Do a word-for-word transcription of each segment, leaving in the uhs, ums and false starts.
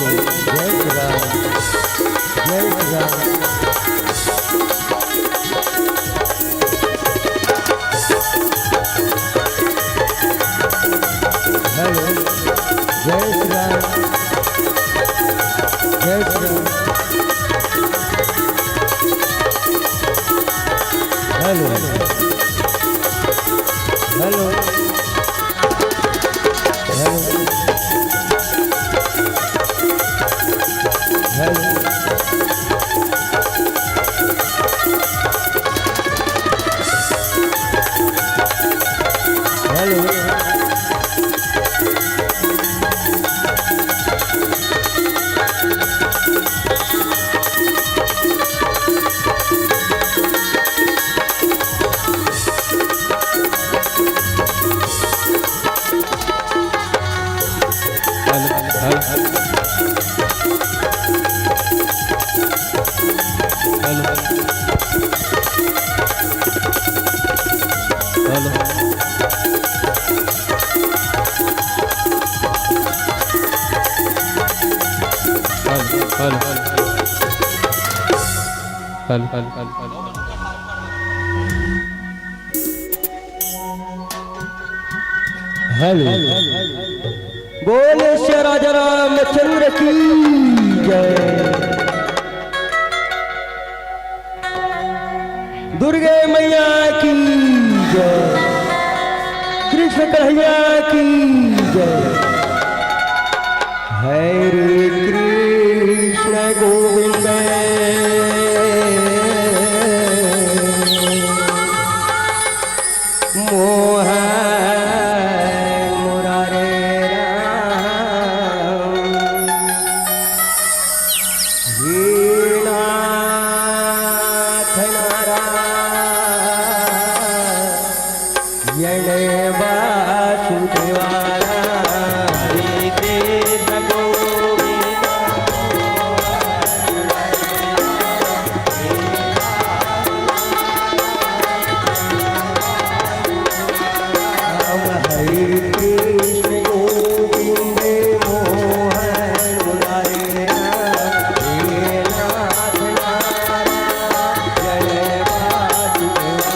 जय श्री राम, जय श्री राम। हेलो, जय श्री राम, जय Shri Ram. Hello, hello. Hello. Hello. Hello. Hello, hello, hello. Hello. Hello. Hello, hello, hello. Hello, hello, hello. Hello. बोले श्री राजा रामचंद्र की जय। दुर्गे मैया की जय। कृष्ण कन्हैया की जय। हरे कृष्ण गोविंद मोहन मुरारे राम। हे नाथ नारायण वासुदेवा। हरे कृष्ण गोविंद राम। हरे कृष्ण गोविंद मोहन मुरारे राम। हे नाथ नारायण वासुदेवा।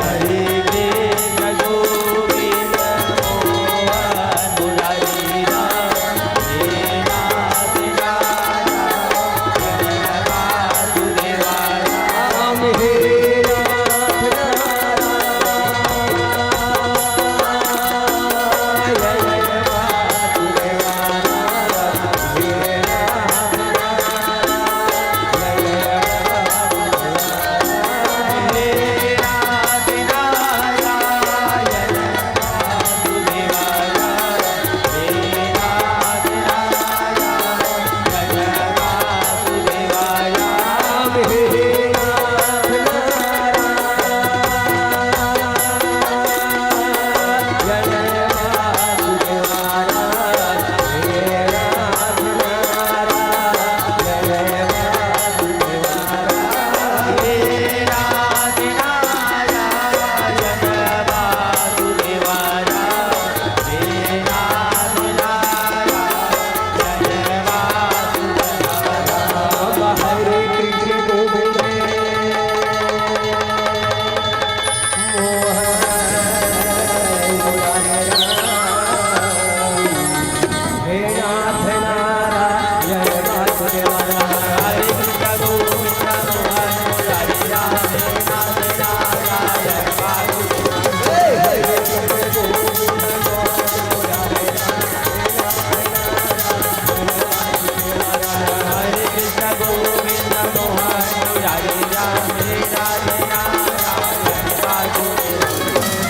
हरे कृष्ण गोविंद मोहन मुरारी राम। हे नाथ नारायण वासुदेवा राम। हे नाथ नारायण वासुदेवा राम। हे नाथ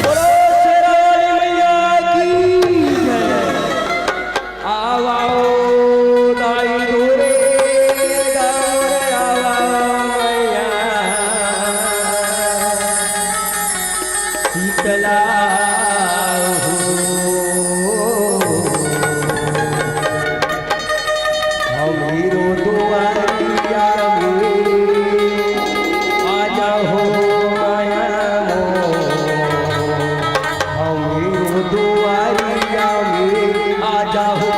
बोलो शेरा वाली मैया की जय। आवा ओ दाई दुर्गा, आवा मैया शीतला हो। हमरो दुआरिया में आजा हो माया मोर, हमरो दुआरिया में आजा हो।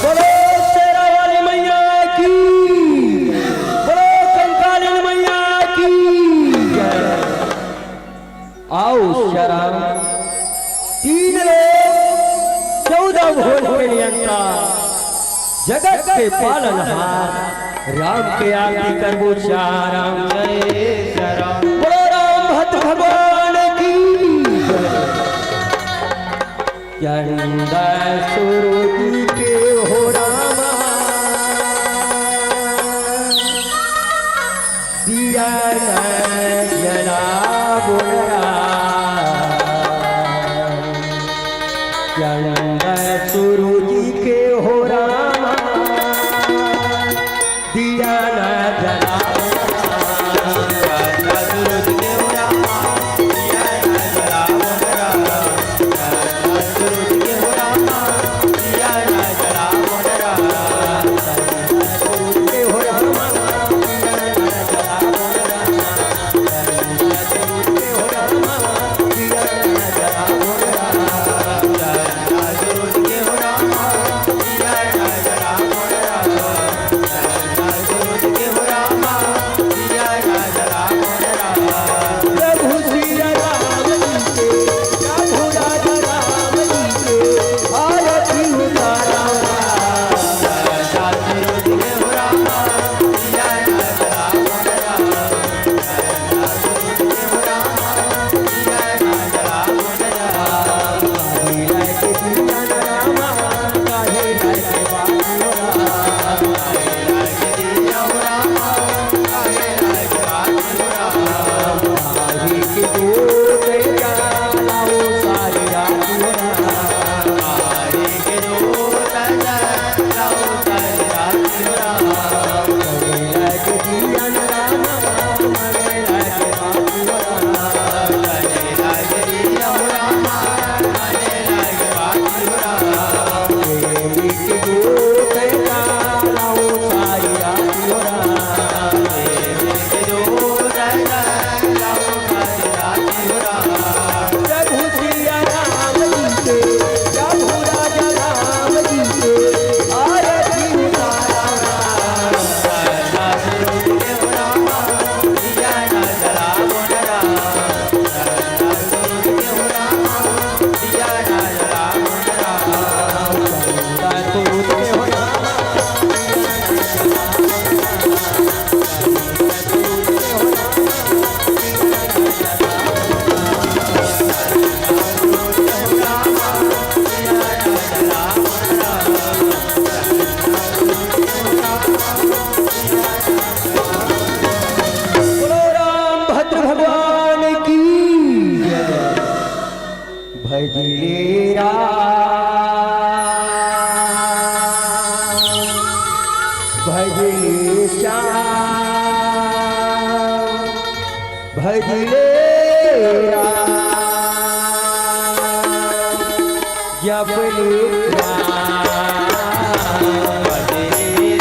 बोलो शेरा वाली मैया की, बोलो कंकालिन मैया की जय। आओ शरण, तीन लोक चौदह भुवन के नियंता, जगत के पालनहार, राम के आरती करबो चारम जय शरण। बोलो राम भक्त भगवान की जय। चंदा सूरज के हो रामा, दिया न जलाबो राम। चंदा सूरज के हो रामा, दिया न जलाबो राम। बोलो रामभद्र भगवान की जय। भजले राम, भजले श्याम, भजले राम, जपले राम।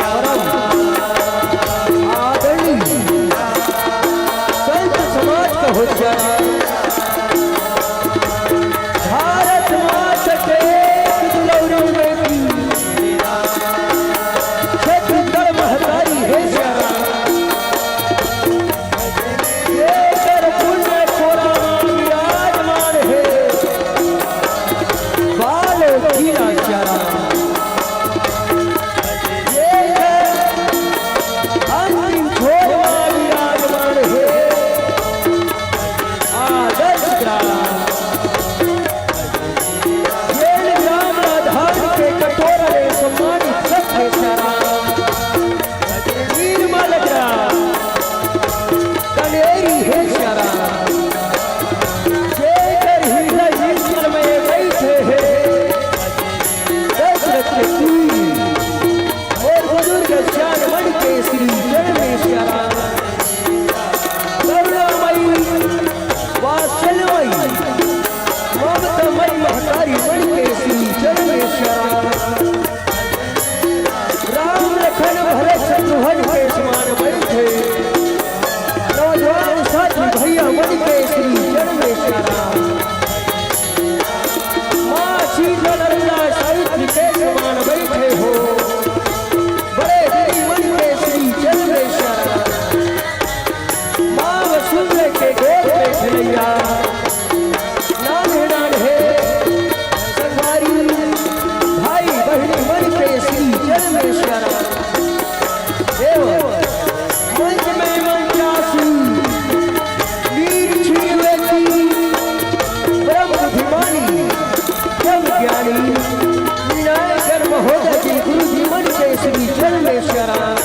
परम आदरणीय संत समाज का होशियार भारत माता के दुलौरी बेटी, छत्तीसगढ़ महतारी हे श्याम, एकर पुण्य कोरा मा विराजमान हे, बाल किला श्याम। एकर अंतिम छोर मा विराजमान हे, आदर्श ग्राम। जेन ग्राम राजधानी के कटोरा ले सम्मानित सत हे श्याम। निर्मल ग्राम, कनेरी हे श्याम। जेकर हृदय ईश्वर में बइठे हे, दशरथ के पुत्र और बुजुर्ग श्याम मन के श्री चरण में श्याम। करुणामयी, वात्सल्यमयी, ममतामयी महतारी मन के श्री चरण में श्याम। राम लखन भरत शत्रुघ्न के समान बइठे, नौजवान साथी भैया मन के श्री चरण में श्याम। माँ सीता ललना सावित्री के समान बइठे हो, बड़े दीदी मन के श्री चरण में श्याम। माँ वसुंधरा के गोद में खेलैया, नान्हे नान्हे संगवारी, भाई बहिनी मन के श्री चरण में श्याम। एवं मंच में मंचासीन वीर छीन व्यक्ति, परम बुद्धिमानी, ब्रह्म ज्ञानी, विनायक महोदय जी गुरु जी मन के श्री चरण में श्याम।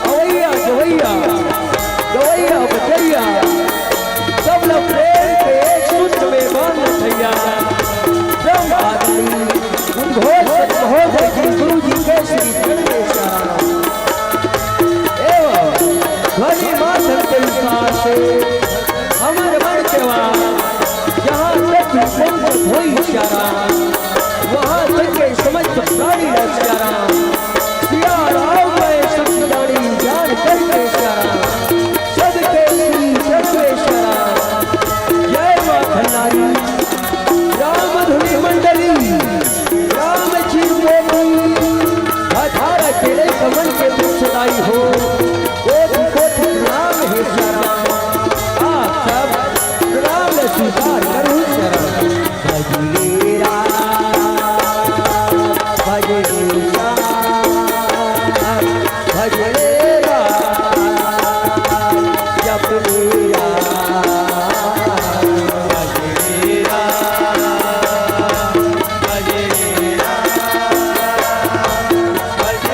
अवैया गवैया, गवैया बजैया, सब लोग प्रेम के एक सूत्र में बांध भैया। ब्रह्म आदि उद्घोष महोदय जी गुरु जी के श्री चरण में श्याम। एवं ध्वनि माध्यम के विस्तार से हमर मन के वार जहाँ तक भी पहुँच होई श्याम, वहाँ तक के समस्त प्राणी ला श्याम। सिया राम मैं सतनारी जान करके श्याम, सबके श्री चरण में श्याम। जय माँ भंडारी, राम धुनी मंडली, राम जी को अठारह के ले कमल के वृक्ष लाई हो, कोटि कोटि प्रणाम हे श्याम। आप सब प्रणाम स्वीकार करो श्याम। भजले राम, भजले श्याम, भजले राम, जपले राम, भजले राम, भजले राम, भजले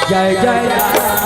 जय जय राम।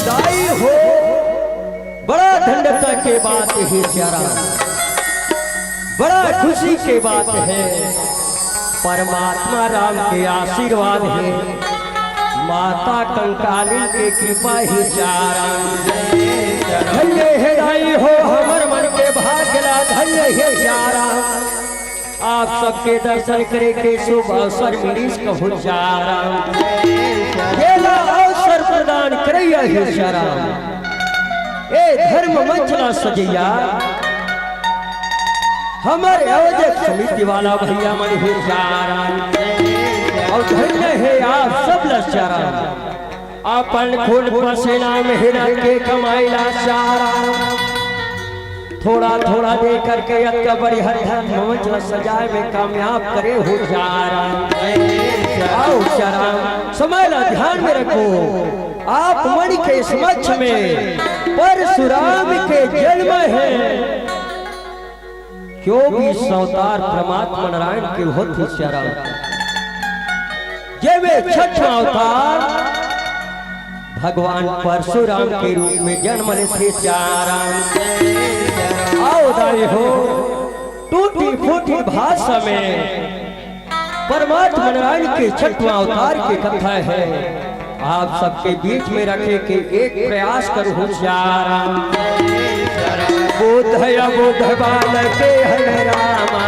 दाई हो, बड़ा धन्यता के बात हे सियाराम, बड़ा खुशी के बात हे। परमात्मा राम के आशीर्वाद हे, माता कंकाली के कृपा हे सियाराम। धन्य हे दाई हो, हमर मन के भाग ला धन्य हे सियाराम। आप सबके दर्शन करे के शुभ अवसर मिलिस कहूँ सियाराम। ये ला अवसर प्रदान करैया हे सियाराम। ए धर्म मंच ला सजैया हमर आयोजक समिति वाला भैया मन हे सियाराम। अउ धन्य हे आप सब ला सियाराम। अपन खून पसीना मेहनत के कमाई ला सियाराम। थोड़ा थोड़ा दे करके अतका बड़े हर हर मंच ला सजाए में कामयाब करे हो सियाराम। आओ सियाराम, समय ला ध्यान में रखो। आप मन के समक्ष में परशुराम के जन्म हे। चौबीस अवतार परमात्मा नारायण के होत हे सियाराम। जेमे छठवां अवतार भगवान परशुराम के रूप में जन्म लेथे सियाराम। आओ दाई हो, टूटी फूटी भाषा में परमात्मा नारायण के छठवां अवतार के कथा हे। आप सबके बीच में रखे के एक प्रयास करहूँ सियाराम। बुद्ध अबुद्ध बालक हन रामा,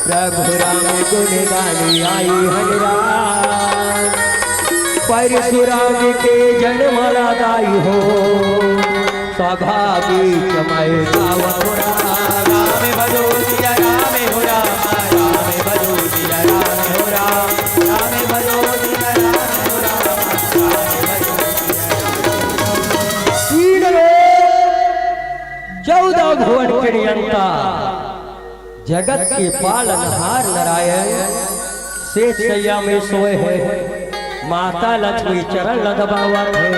प्रभु राम गुण गान आई हन राम। परशुराम के जन्म ला दाई हो, सभा बीच मैं गावत राम। राम भजो सिया राम हो राम, राम भजो सिया राम हो राम, राम भजो सिया राम हो राम, राम भजो सिया राम। तीन लोक चौदह भुवन के नियंता, जगत के पालनहार नारायण सेज सैया में सोए हे। माता लक्ष्मी चरण ल दबावत हे,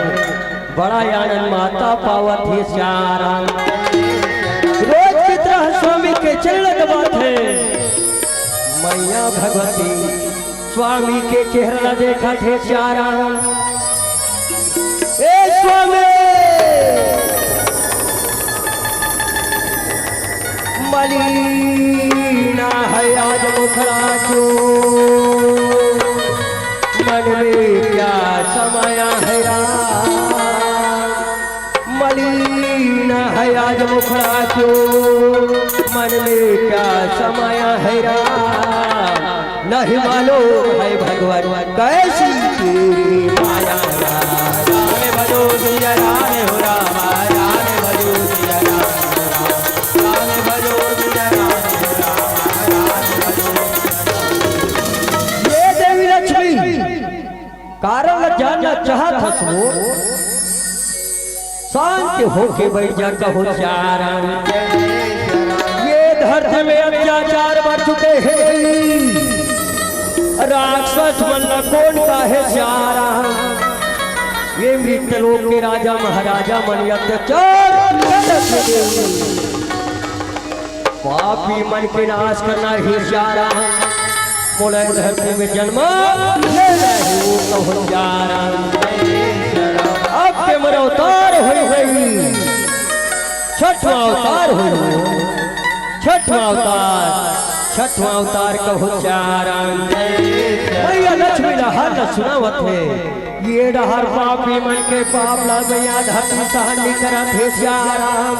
बड़ा आनंद माता पावत हे सियाराम। रोज की तरह स्वामी के चरण ल दबावत हे। मैया भगवती स्वामी के चेहरा ल देखत हे सियाराम। ए स्वामी, मलिन हे आज मुखड़ा क्यों, मन में क्या समाया है राम। मलिन हे आज मुखड़ा क्यों, मन में क्या समाया है राम। नहीं मालूम है भगवान कैसी तेरी माया। राम भजो सिया राम हो राम, राम भजो सिया राम हो राम, राम भजो सिया राम हो राम, राम भजो। ये देवी लक्ष्मी कारण ल जानना चाहत हस वो, शांत होके बैठ जा कहूँ सियाराम। ये धरती में अत्याचार बढ़ चुके हैं, राक्षस मन ल कोन काहे सियाराम। ये मृत्यु लोक के राजा महाराजा मन अत्याचार करत हे। पापी मन के नाश करना हे सियाराम। मोला धरती में जन्म लेना हे वो कहूँ सियाराम। अब के मोर अवतार होई होई, छठवां अवतार होई हो, छठवां अवतार, छठवां अवतार कहूँ सियाराम। मैया लक्ष्मी ल हाल सुनावत हे। ये डहर पापी मन के पाप ला मैया धरती सहन नइ करत हे सियाराम।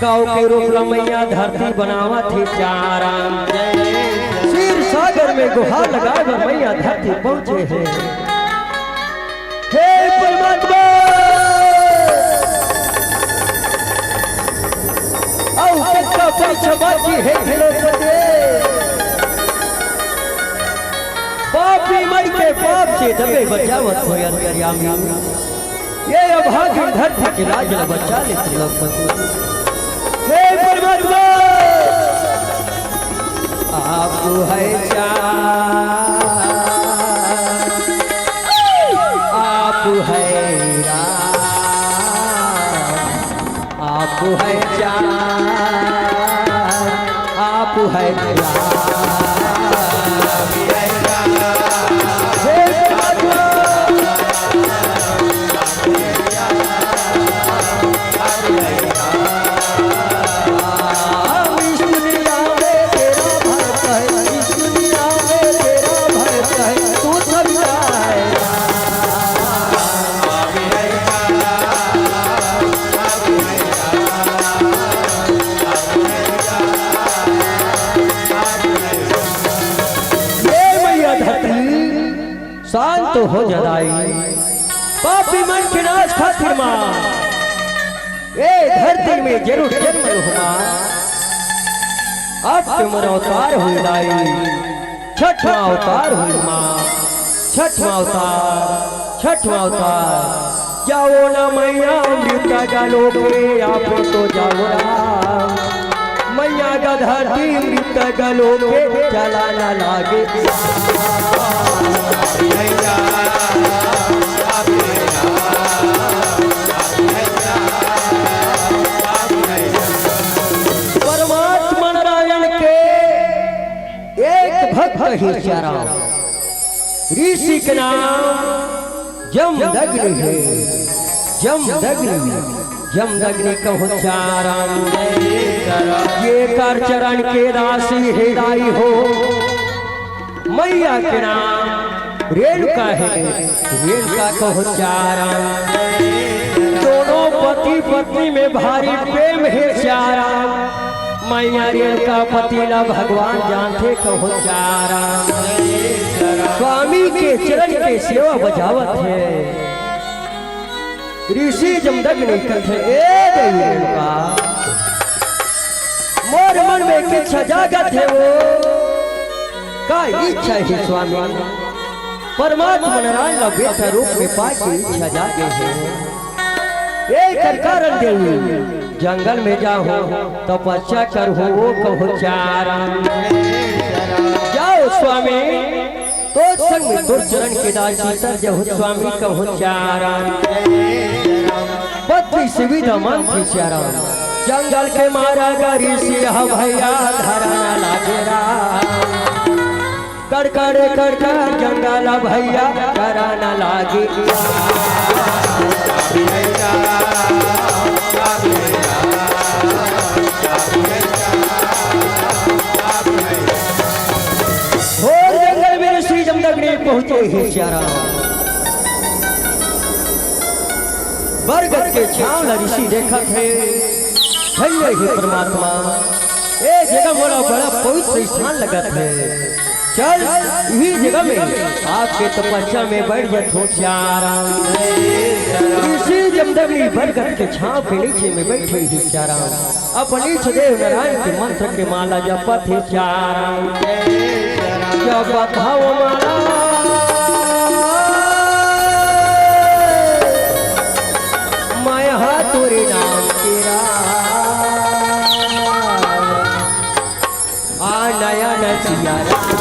गाँव के रूप ला मैया धरती बनावत हे सियाराम। क्षीर सागर में गुहार लगाए बर मैया धरती पहुँचे हे। हे परमात्मा, क्षमा की हे द्रौपदी। पापी मन के पाप से दबे बचावत हो अंतर्यामी। ये अभागिन धरती के लाज ल बचा ले द्रौपदी। हे परमात्मा, आप है चार, आप है राम, आप है चार, आप है राम। हे परमात्मा, इस दुनिया में तेरा भक्त है, इस दुनिया में तेरा भक्त है, तू सबका है। हे मैया धरती, शांत हो जा दाई। पापी मन के नाश खातिर माँ ए धरती में जरूर जन्म लूँ माँ। अब तो मोर अवतार होय दाई, छठवां अवतार होय माँ, छठवां अवतार, छठवां अवतार। जाओ ना मैया मृत गलों पे, आप तो जाओ राम। मैया गधा दी मृत गलों पे, चला ना लागे। परमात्मा नारायण के एक भक्त ही चारा ऋषि के नाम जमदग्नि हे, जमदग्नि, जमदग्नि कहो चारा। ये कर चरण के दासी हे दाई हो, मैया के नाम रेणुका हे, रेणुका कहो चारा। दोनों पति पत्नी में भारी प्रेम हे चारा। मैया रेणुका पति ला भगवान जानथे कहो चारा। स्वामी के चरण के सेवा बजावत हे। ऋषि जमदग्नि कथे, ए देवी रेणुका, मोर मन में एक इच्छा जागत हे वो। का इच्छा हे स्वामी? परमात्मा नारायण ला बेटा रूप में पाए के इच्छा जागे हे। ए कर कारण देवी, जंगल में जाहूँ, तपस्या करहूँ, वो कहो चारा। जाओ स्वामी, तोर संग में तोर चरण के दासी तर जहूँ स्वामी कहो चारा। पत्नी सुविधा मानथे चारा। जंगल के मारा गरी सिया भैया धरा ना लागे राम। कड़कड़े कड़कड़ जंगल भैया करा ना लागे। घोर जंगल में ऋषि जमदग्नि पहुंचे हे चारा। बरगद के छांव ला ऋषि देखत हे, धन्य हे परमात्मा, ए जगह मोला बड़ा पवित्र स्थान लगत हे। चल, इही जगह में आके तपस्या में बैठ जाथों चारा। ऋषि जमदग्नि बरगद के छांव के नीचे में बैठे हे चारा। अपन इष्ट देव नारायण के मंत्र के माला जपत हे चारा। जपत हव माला, मैं हा तोरे नाम के राम। आ नया नचिया राम।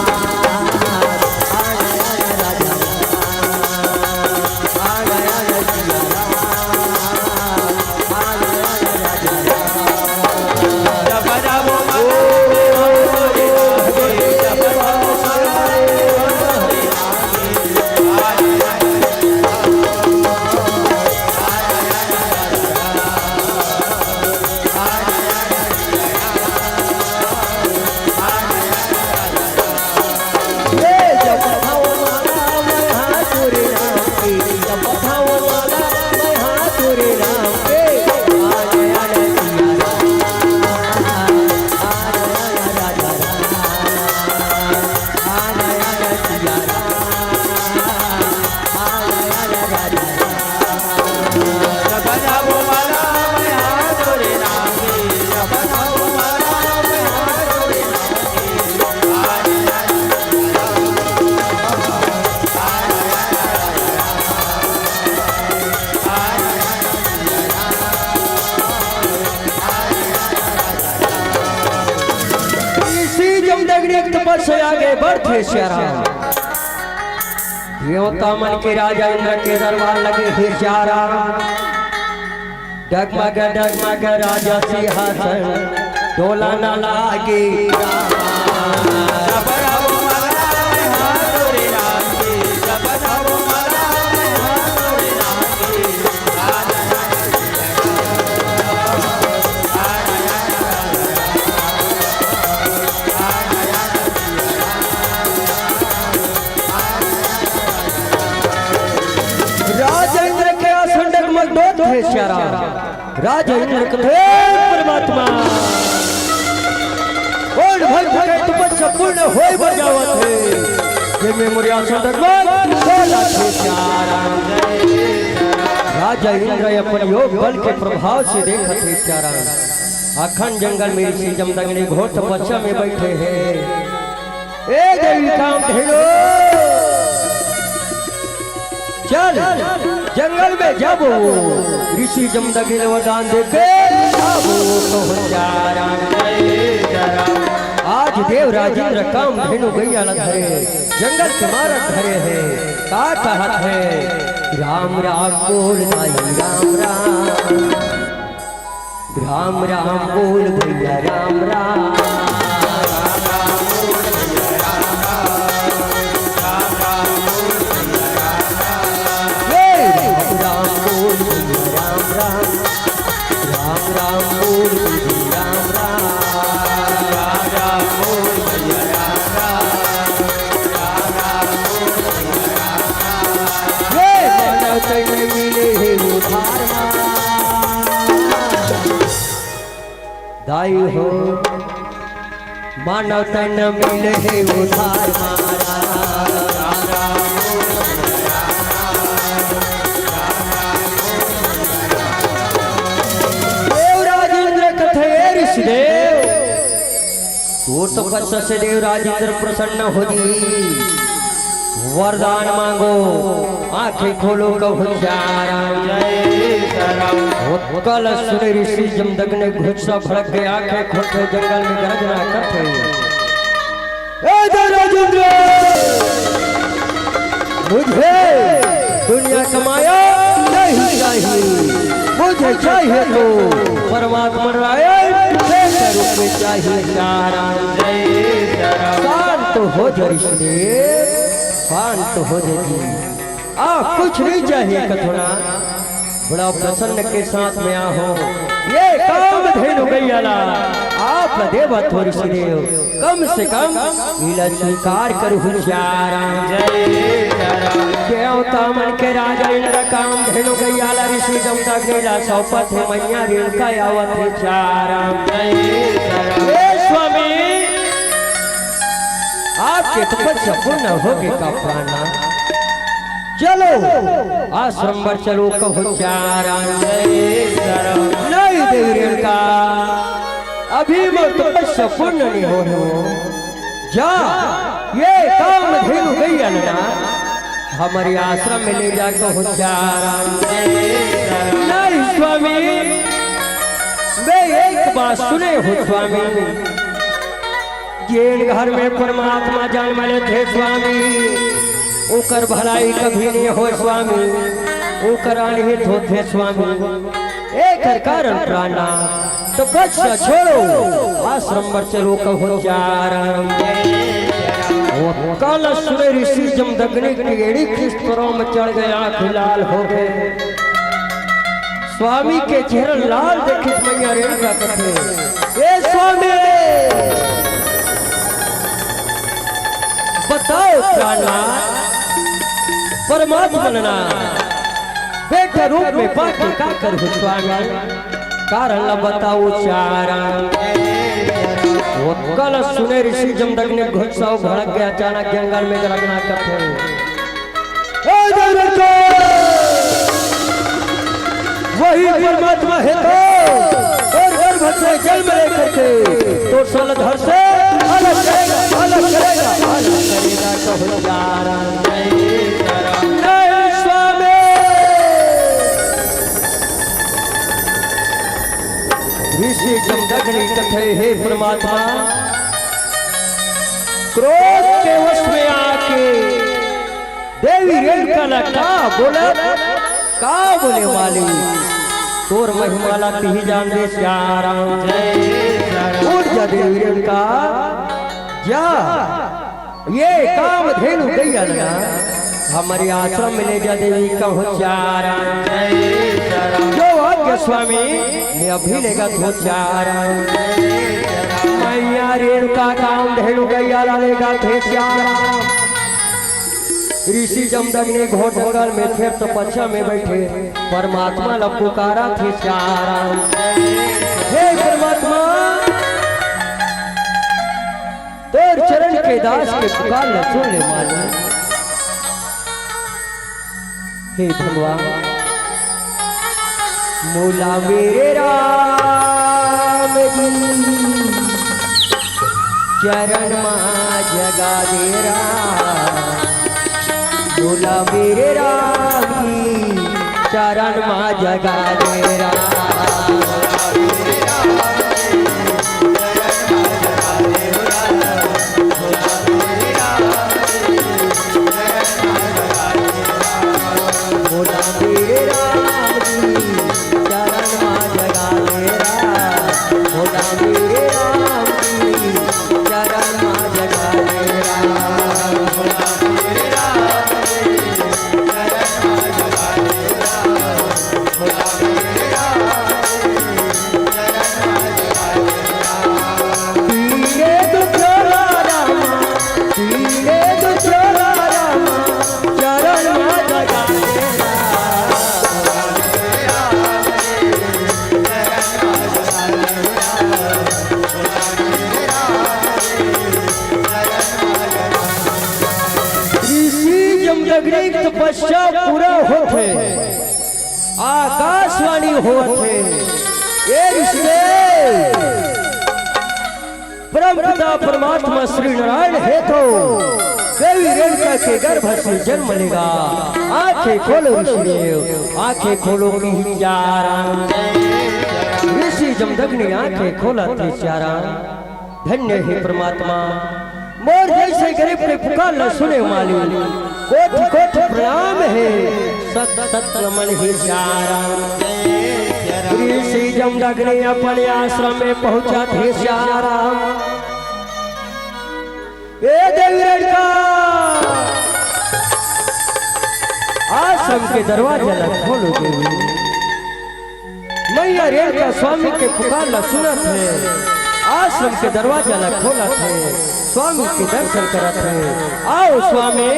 से आगे बढ़थे सियाराम। देवता मन के राजा इंद्र के दरबार लगे हे सियाराम। डगमग डगमग राजा सिंहासन डोला न लागे। राजा इंद्र के आसन डगमग डोलत हे सियाराम। राजा इंद्र कथे, "हे परमात्मा, कोन भक्त के तपस्या पूर्ण होय बर जावत हे, जेमे मोर आसन डगमग डोलत हे सियाराम।" राजा इंद्र अपन योग बल के प्रभाव से देखत हे सियाराम, अखन जंगल में ऋषि जमदग्नि घोर तपस्या में बैठे हे। ए देवी कामधेनु, चल जंगल में जाबो, ऋषि जमदग्नि ल वरदान देके आबो, कहत हे सियाराम। आज देवराज इंद्र कामधेनु गैया ल धरे, जंगल के मारत धरे हे, का कहत हे, "राम राम बोल दाई राम राम।" राम राम बोल भैया राम राम। ए राम राम बोल भैया राम राम। राम राम बोल भैया राम राम। ए मानव तन मिले हे उधार मा। दाई हो, मानव तन मिले हे उधार मा। देवराज इंद्र कथे, "हे ऋषिदेव, तोर तपस्या से देवराज इंद्र प्रसन्न हो जी।" वरदान मांगो, आंखें खोलो कहत हे सियाराम। जय सियाराम। ओतका ल सुने ऋषि जमदग्नि गुस्सा भड़क गे, आंखें खोलथे जंगल में गर्जना करथे। ए राजेंद्र, मुझे दुनिया का माया नहीं चाहिए, मुझे चाहिए तो परमात्मा नारायण के रूप में चाहिए सियाराम। जय सियाराम। शांत हो जा ऋषिदेव, शांत हो जा जी। आ, कुछ नहीं चाहिए कथोना, बड़ा प्रसन्न के साथ में आहो। ए कामधेनु गैया ला आप देवा थोरी सी देव, कम से कम इला स्वीकार करू सियाराम। जय सियाराम। देवता मन के राजा इंद्र कामधेनु गैया ला ऋषि जमदग्नि ला सौंपत हे, मैया रेणुका आवत हे सियाराम। जय सियाराम। ए स्वामी, आपके तपस्या पूर्ण होगे का प्राणनाथ? चलो, आश्रम बर चलो, कहत हे सियाराम। नहीं देवी रेणुका, अभी मोर तपस्या पूर्ण नहीं होय हे। जा, ए कामधेनु गैया ला हमरे आश्रम में ले जा, कहत हे सियाराम। नहीं स्वामी, मैं एक बात सुने हो स्वामी, जेन घर में परमात्मा जन्म लेथे स्वामी, ओकर भलाई कभी नहीं होय स्वामी, ओकर अनहित होथे स्वामी। एकर कारण प्राणनाथ, तपस्या छोड़ो, आश्रम बर चलो, कहत हे सियाराम। ओतका ल सुने ऋषि जमदग्नि के एड़ी खीस परो में चढ़ गे, आँख लाल होगे। स्वामी के चेहरा लाल देखिस मैया रेणुका कथे, ए स्वामी, बताओ प्राणनाथ, परमात्मा ला बेटा रूप में पाके का करहूँ स्वामी? कारण ला बताओ सियाराम। ओतका ल सुने ऋषि जमदग्नि गुस्सा भड़क गे, अचानक जंगल में गर्जना करथे। ए देवदत्त, वही परमात्मा हे तो, और गर्भ से जन्म लेकर के तो जलधर से अलग करेगा, अलग करेगा, अलग करेगा, कहत हे सियाराम। नहीं स्वामी। ऋषि जमदग्नि कथे, हे परमात्मा, क्रोध के वश में आके देवी रेणुका ला का बोले, का बोले मालिक, तोर महिमा ला तिही जानबे सियाराम। उठ जा देवी रेणुका, जा, ये कामधेनु गैया ला हमर आश्रम में ले जा देवी, कहूँ सियाराम। जो आज्ञा स्वामी, मैं अभी लेगत हों सियाराम। मैया रेणुका कामधेनु गैया ला लेगत हे सियाराम। ऋषि जमदग्नि घोर जंगल में फिर तपस्या में बैठे परमात्मा ला पुकारा थे सियाराम। हे परमात्मा, तोर चरण के दास के पुकार ला सुन ले मालिक। हे भगवान, मोला मेरे राम जी चरण मा जगा दे राम, मोला मेरे राम जी चरण मा जगा दे राम। भोला मेरे राम जी, चरण मा जगा दे राम। भोला मेरे राम जी, चरण मा जगा दे राम। भोला मेरे राम जी, चरण मा जगा दे राम। भोला मेरे राम जी, चरण मा जगा दे राम। पीले तो चोला रामा, पीले तो चोला रामा, चरण मा जगा दे राम। ऋषि जमदग्नि के तपस्या पूरा होथे, आकाशवाणी होथे। ए ऋषिदेव, परम पिता परमात्मा श्री नारायण हे तो देवी रेणुका के गर्भ से जन्म लेगा। आंखें खोलो ऋषिदेव, आंखें खोलो कि सियाराम। ऋषि जमदग्नि आंखें खोलत हे सियाराम। धन्य हे परमात्मा, मोर जैसे गरीब के पुकार ला सुने मालिक, कोटि कोटि प्रणाम हे, सत सत नमन हे सियाराम। ऋषि जमदग्नि अपने आश्रम में पहुंचत हे सियाराम। ए देवी रेणुका, आश्रम के दरवाजा ला खोलो देवी। मैया रेणुका स्वामी के पुकार ला सुनत हे, आश्रम के दरवाजा ला खोलत हे, स्वामी के दर्शन करत हे। आओ स्वामी,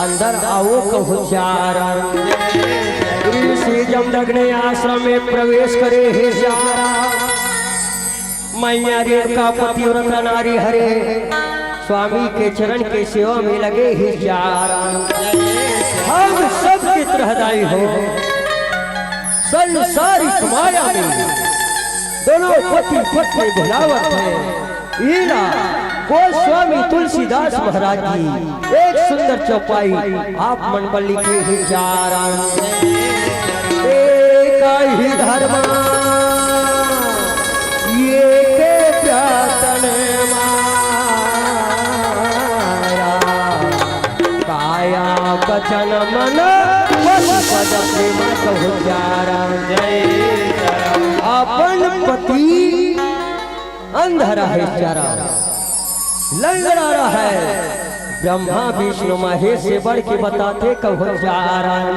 अंदर आओ कहूँ सियाराम। ऋषि जमदग्नि आश्रम में प्रवेश करे हे सियाराम। मैया रेणुका पतिव्रता नारी हरे, स्वामी के चरण के सेवा में लगे हे सियाराम। हम सबके त्राहि हो संसारिक माया में दोनों पति पत्नी भुलावत हे। इला गोस्वामी तुलसीदास महाराज जी एक सुंदर चौपाई आप मन बर लिखे हे सियाराम। एक ही धर्म ये के प्रार्थन मारा, काया वचन मन पद पद प्रेम कहु सियाराम। अपन पति अंधरा हे सियाराम, लंगड़ा रहा है, ब्रह्मा विष्णु महेश से बढ़ के बताथे कहु सियाराम।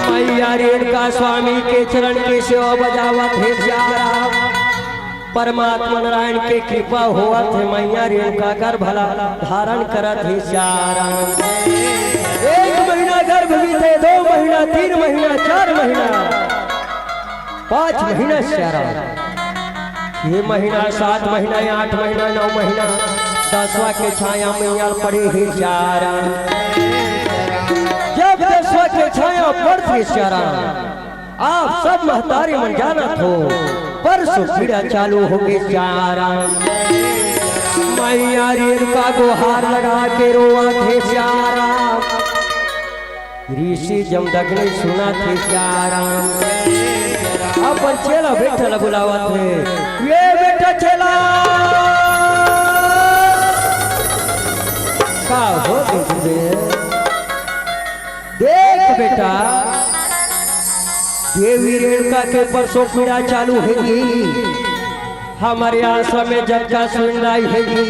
मैया रेणुका स्वामी के चरण के सेवा बजावत हे सियाराम। परमात्मा नारायण के कृपा होवत हे, मैया रेणुका गर्भ ला धारण करत हे सियाराम। एक महीना गर्भ बीते, दो महीना, तीन महीना, चार महीना, पाँच महीना सियाराम। छह महीना, सात महीना, आठ महीना, नौ महीना, दसवाँ के छाया मैया पड़े हे सियाराम। जब दसवाँ के छाया पड़थे सियाराम, आप सब महतारी मन जानत हो, परसों पीड़ा चालू होगे सियाराम। मैया रेणुका गोहार लगा के रोवत हे सियाराम। ऋषि जमदग्नि सुनत हे सियाराम, अपन चेला बेटा ला बुलावत हे, ये बेटा चेला, का हो देख बे? देख बेटा, देवी रेणुका के परसों पीड़ा चालू हे जी। हमर आश्रम में जतका सुनराई हे जी,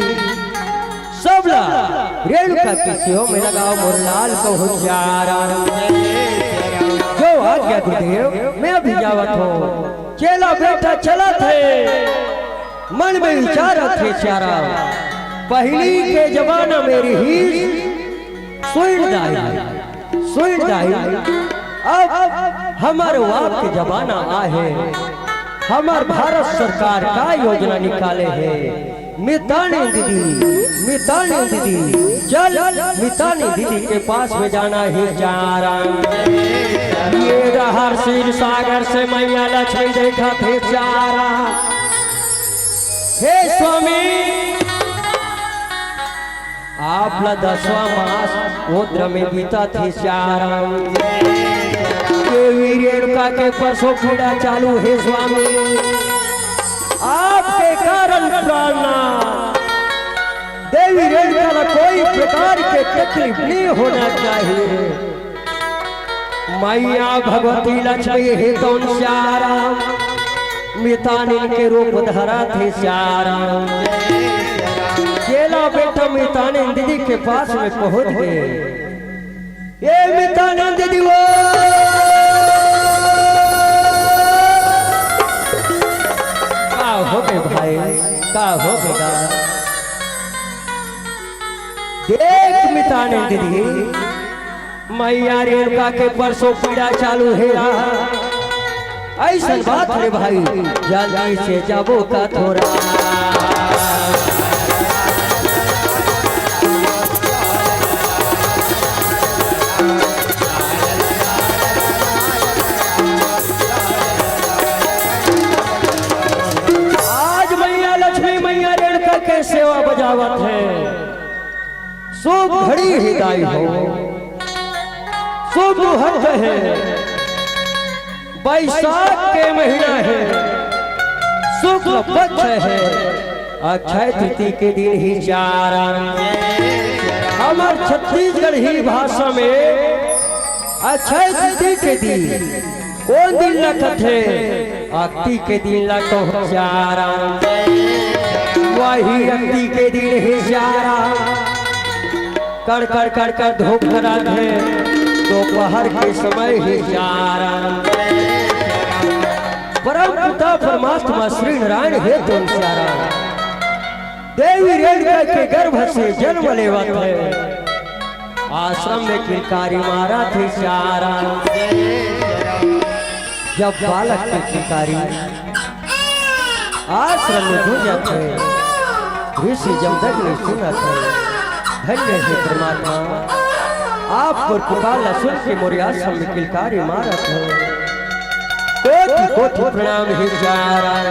सब ला रेणुका के सेवा में लगाओ मोर लाल कहूँ सियाराम। जो आज्ञा गुरुदेव, मैं अभी जावत हूँ। चेला बेटा चलत हे, मन में विचारत हे सियाराम। पहिली के जमाना में रिहिस सुइन दाई, सुइन दाई, अब हमर बाप के जमाना आहे। हमर भारत सरकार का योजना निकाले हे? मितानी दीदी, मितानी दीदी, चल मितानी दीदी के पास में जाना हे सियाराम। ये रहर क्षीर सागर से मैया लक्ष्मी देखत हे सियाराम। हे स्वामी, आप ला दसवां मास ओद्र में बीतत हे सियाराम। देवी रेणुका के परसों पीड़ा चालू हे स्वामी। आपके कारण प्राणनाथ देवी रेणुका ला कोई प्रकार के तकलीफ नहीं होना चाहिए। मैया भगवती लक्ष्मी हे तोन सियाराम, मितानिन के रूप धरत हे सियाराम। चेला बेटा मितानिन दीदी के पास में पहुंच गए। ये मितानिन दीदी वो का हो गए भाई, का हो बेटा? देख मितानिन दीदी, मैया रेणुका के परसों पीड़ा चालू हे। ऐसन बात रे भाई, जल्दी से जाबो का थोरा। आज मैया लक्ष्मी, मैया रेणुका के सेवा बजावत हे। शुभ घड़ी हे दाई हो, शुभ मुहूर्त हे, बैसाख के महीना हे, शुक्ल पक्ष हे, अक्षय तृतीया के दिन हे सियाराम। हमर छत्तीसगढ़ी भाषा में अक्षय तृतीया के दिन कोन दिन ला कथे? अक्ती के दिन ला कहूँ सियाराम। वही अक्ती के दिन हे सियाराम। कड़ कड़ कड़ कड़ धूप धरत हे, दोपहर के समय हे सियाराम। परम पिता परमात्मा श्री नारायण हे तोन सियाराम। देवी रेणुका के गर्भ से जन्म लेवत हे, आश्रम में किलकारी मारत हे सियाराम। जब बालक के किलकारी आश्रम में गूंजत हे, ऋषि जमदग्नि सुनत हे। धन्य हे परमात्मा, आप मोर पुकार ला सुन के मोर आश्रम में किलकारी मारत हे। कोटि कोटि प्रणाम हे सियाराम।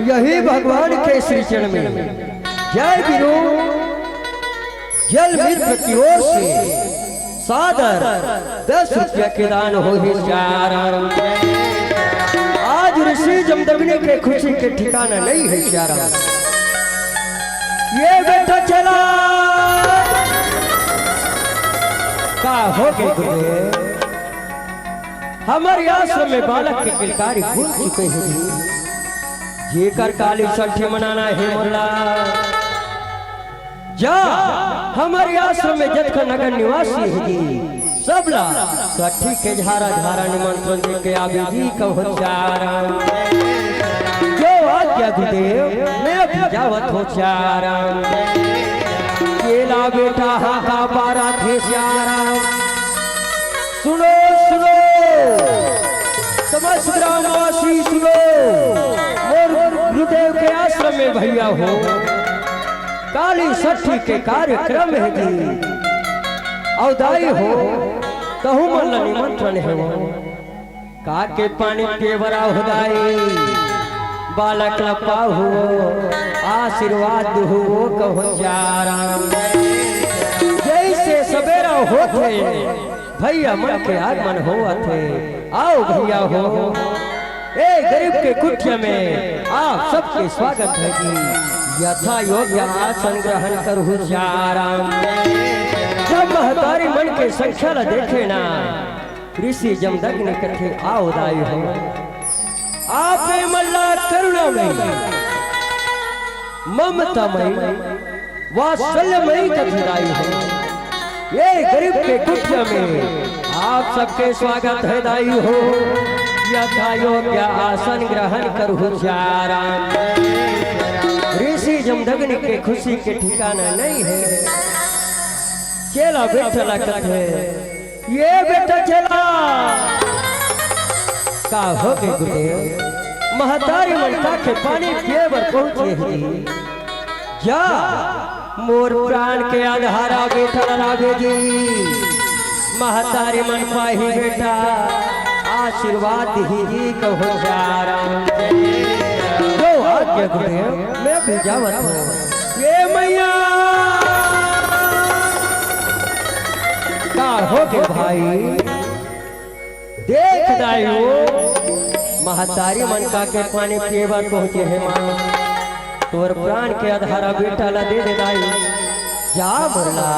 यही भगवान के श्री चरण में जय गुरु, जल मित्र की ओर से सादर दस रुपया के दान होही सियाराम। आज ऋषि जमदग्नि के खुशी के ठिकाना नहीं हे सियाराम। ये बेटा चला का हो गे गुरुदेव? हमर आश्रम में बालक के किलकारी खुल चुके हे जी। जेकर काली छठी मनाना हे मोला, जा हमर आश्रम में जतका नगर निवासी हे जी, सबला छठी के झारा झारा निमंत्रण दे के आबे जी कहूँ सियाराम। जो आज्ञा गुरुदेव, मैं अभी जावत हूँ सियाराम। चेला बेटा हाका पारत हे सियाराम। सुनो, सुनो, समस्त ग्रामवासी सुनो, मोर गुरुदेव के आश्रम में भैया हो, काली छठी के कार्यक्रम हे जी। अउ दाई हो, तहू मन ला निमंत्रण हे वो। का के पानी के बरा हो दाई, बालक ला पाहू, आशीर्वाद हो कहूँ सियाराम। जैसे सवेरा होथे, भैया मन के आगमन होवत हे। आओ भैया हो, ए गरीब के कुटिया में आप सबके स्वागत हे जी। यथा योग्य आसन ग्रहण करहु चाराम। जब महतारी मन के संख्या ला देखे ना, ऋषि जमदग्नि कथे, "आओ दाई हो, आप मन ला करुणामयी, ममतामयी, वात्सल्यमयी कथे दाई हो। ये गरीब के कुटिया में आप सबके स्वागत है दाई हो। यथा योग्य आसन ग्रहण करहु चाराम।" ऋषि जमदग्नि के खुशी के ठिकाना नहीं है। चेला बेटा ला कथे, "ये बेटा चेला।" "का होगे गुरुदेव?" "महतारी मन काके पानी पिए बर पहुंचे हे जी।" "जा, मोर प्राण के आधारा बेटा ला लाबे जी। महतारी मन पाही बेटा, आशीर्वाद दिही जी कहूं चाराम।" "जो आज्ञा गुरुदेव, मैं भी जावत हूं।" "ये मैया।" "का होगे भाई?" "देख दाई हो, महतारी मन काके पानी पिए बर पहुंचे हे मां, तोर प्राण के आधारा बेटा ला दे दे दाई। जा मोर ला,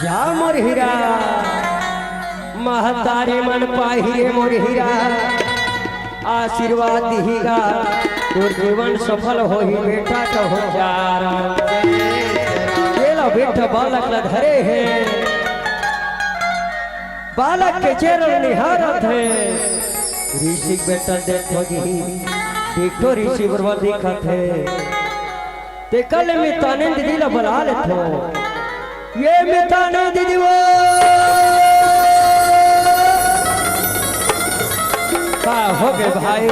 जा मोर हीरा, महतारी मन पाही रे मोर हीरा, आशीर्वाद दिही गा, तोर जीवन सफल होही बेटा कहूं चाराम।" चेला बेटा बालक ला धरे हे, बालक के चेहरा निहारत हे। ऋषि के बेटा देखो जी, देखो ऋषि बरोबर दिखत हे। तेकर ले मितानिन दीदी ला बला लेथों। "ये मितानिन दीदी वो।" "का होगे भाई?"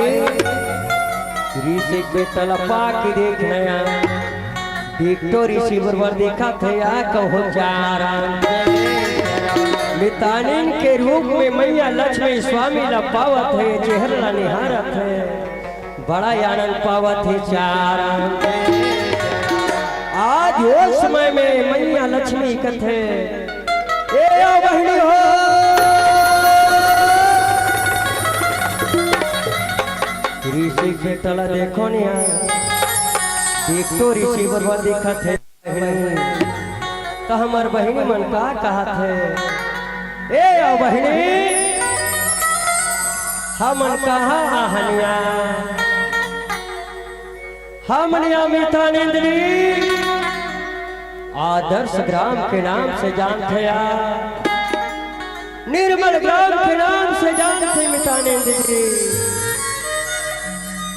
"ऋषि के बेटा ला पाके देख नया।" "देखो ऋषि बरोबर दिखत हे या कहूं चाराम।" मितानिन के रूप में मैया लक्ष्मी स्वामी ला पावत हे, चेहरा ला निहारत हे, बड़ा आनंद पावत हे चाराम। आज वो समय में मैया लक्ष्मी कथे, "ए ओ बहिनी हो, ऋषि के बेटा ला देखो निया, देखो ऋषि बरोबर दिखत हे।" बहिनी, त हमर बहिनी मन का कहत हे? ए ओ बहिनी, हमन कहां आहन या? हमन या मितानिन दीदी आदर्श ग्राम के नाम से जानथे या, निर्मल ग्राम के नाम से जानथे मितानिन दीदी।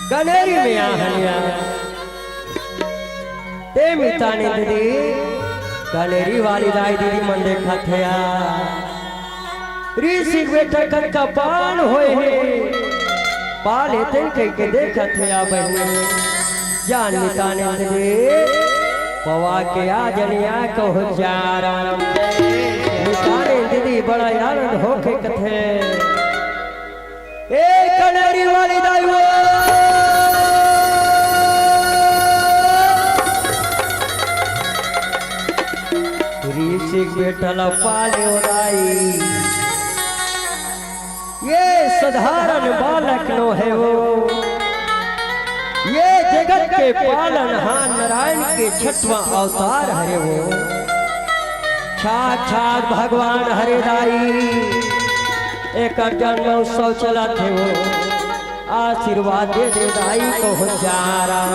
कनेरी में आहन या। ते मितानिन दीदी, कनेरी वाली दाई दीदी मन देखत हे या। ऋषि के बेटा कतका पान होए हे, पा लेतेन कहिके देखत हे या बहिनी। जान मितानिन दीदी, पवा के आ जनिया कहूं चाराम। मितानिन दीदी बड़ा आनंद होके कथे। ए कनेरी वाली दाई वो। ऋषि के बेटा ला पाले ओ दाई। ये साधारण बालक नो हे वो। ये जगत के पालनहार नारायण के छठवां अवतार हरे वो। साक्षात भगवान हरे दाई। एकर जन्म उत्सव चलत हे वो। आशीर्वाद दे दे दाई कहूं चाराम।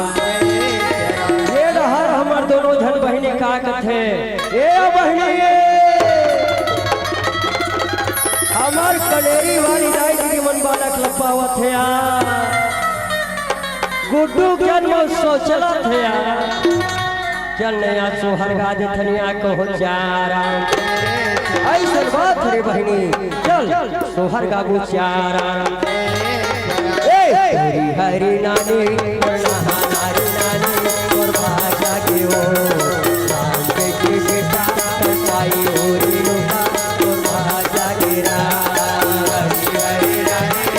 ये डहर हमर दोनों झन बहिनी का कथे। ए बहिनी, हमर कनेरी वाली दाई दीदी मन बालक ला पावत हे या। गुड्डू जन्म उत्सव चलत हे या। चल नया सोहर गा देथन या कहूं चाराम। अइसन बात रे बहिनी, चल सोहर गाबो चाराम। ए, हरी हरी नानी, नारी नानी, तोर भाग जागे हो। राम के बेटा, कसाई हो रे लोका, तोर भाग जागे राम। हरी हरी नानी,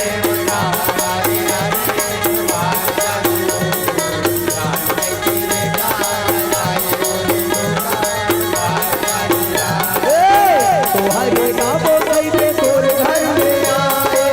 नारी नानी, तोर भाग जागे हो। ए, तोहरे गाबो कइबे तोर घर में आए।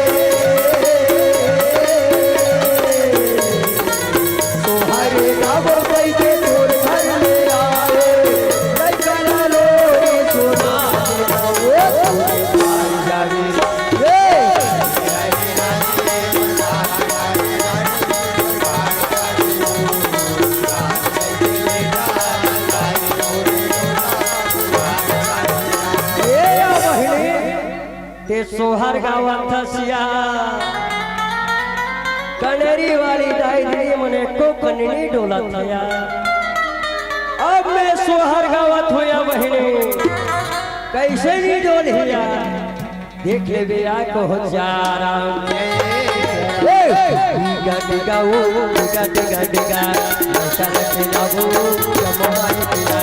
ए सोहर गावत हस या, कनेरी वाली दाई दीदी मन एको कन नइ डोलत हे या। अब मैं सोहर गावत हों या बहिनी, कइसे नइ डोलही या? देख लेबे या कहो चारा। ए! डिगा डिगा ओ, डिगा डिगा डिगा, नशा लगे लाबो, जमवाई पिला।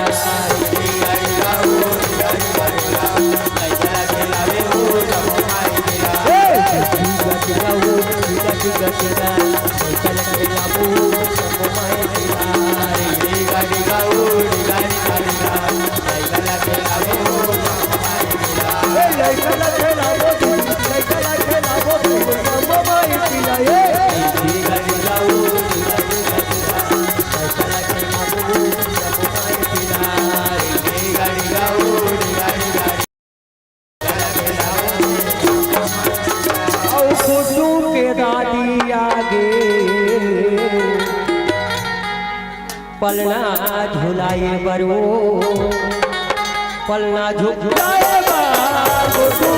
अउ गुड्डू के दादी आगे पलना झुलाए बर वो, पलना झुलाए बर गुड्डू।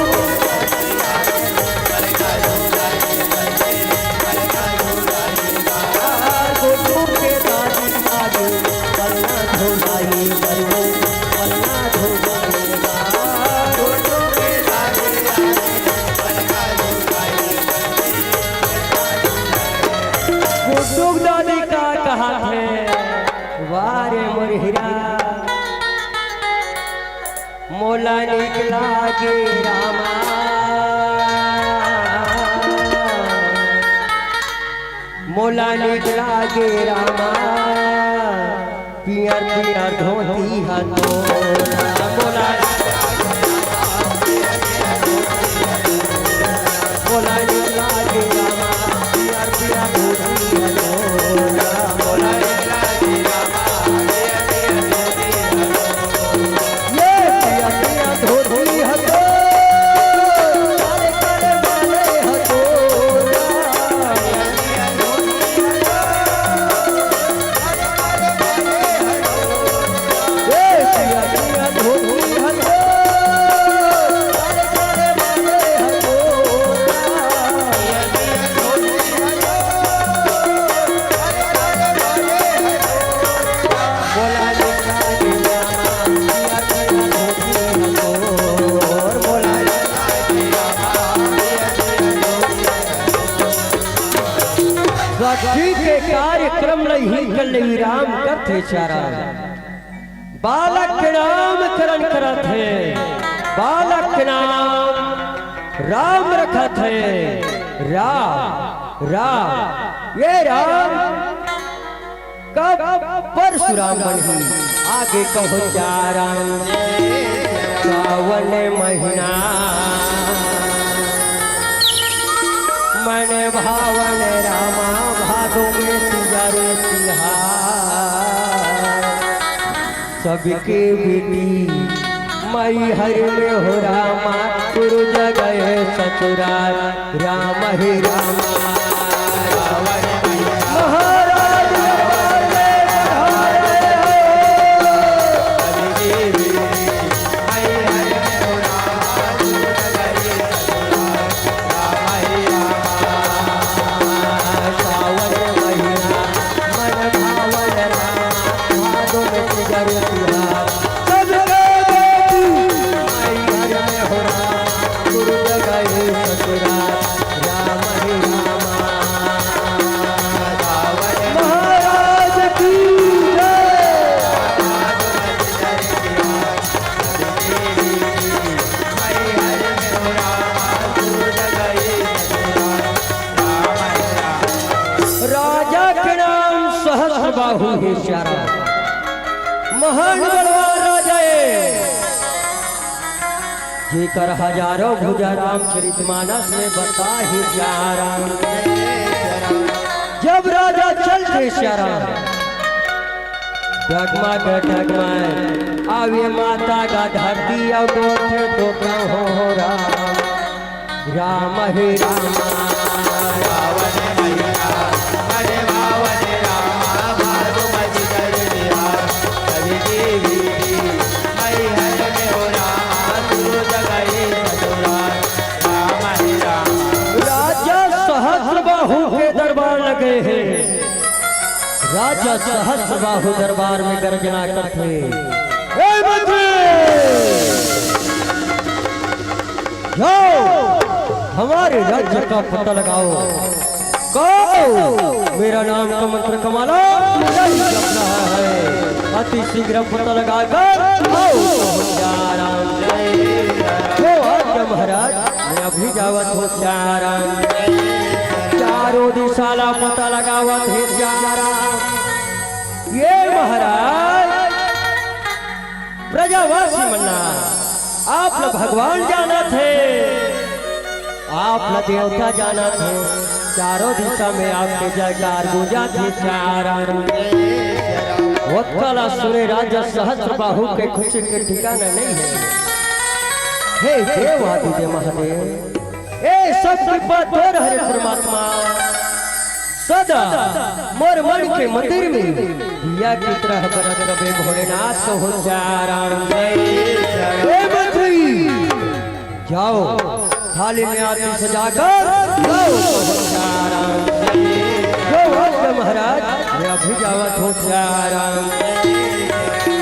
गुड्डू के दादी का कहत हे, वाह रे मोर हीरा, मोला नीक लागे रामा, मोला नीक लागे रामा, पियर पियर धोती ह तोर। मोला, मोला नीक लागे रामा, पियर पियर धोती ह तोर। मोला नीक लागे रामा, ये पिया पिया धोती हको, काले काले बाले हको। ये पिया पिया धोती हको, काले काले बाले हको। सखी के कार्यक्रम ल इही कर ले विराम करथे चारा। बालक के नाम करण करत हे, बालक के नाम राम रखत हे। राम, राम, ये राम कब परशुराम बनही, आगे कहो चारा। सावन महीना मन भावन रामा, भादो में तीजा रे तिहार। सबके बेटी मैहर में हो रामा, सूरज गए ससुराल। राम हे रामा। महाराज महाराज की जय। राजा के नाम सहस्र बाहु हे चारा, महान बलवान राजा हे। जेकर हजारों भुजा रामचरित मानस में बता हे चारा। जब राजा चलथे चारा, डगमग डगमग आवे माता का धरती अउ डोलथे तो कहो राम। राम हे राम। राजा सहस्र बाहु दरबार में गर्जना करथे। ए मंत्री! जाओ, हमारे राज्य का पता लगाओ। कहो, मेरा नाम का मंत्र कमाला, मेरा ही जप रहा है। अति शीघ्र पता लगाकर आओ। जय राम, जय राम। हो आज्ञा महाराज, मैं अभी जावत हूँ। जय राम, जय राम। चारों दिशा ला पता लगावत हे। जय राम। ये महाराज, प्रजावासी मन ला, आप ला भगवान जानत हे, आप ला देवता जानत हे। चारों दिशा में आपके जयकार गूंजत हे। चारण ओतका ला सुने राजा सहस्र बाहु के खुशी के ठिकाना नहीं है। हे देव आदिदेव महादेव, ए सब कृपा तोर हरे परमात्मा। सदा मोर मन के मंदिर में दिया की तरह बरत रहे भोलेनाथ। हो चारण जय चारण। ए मंत्री, जाओ, थाली में आरती सजाकर लाओ। हो चारण जय। जो भक्त महाराज, मैं अभी जावत हूँ। चारण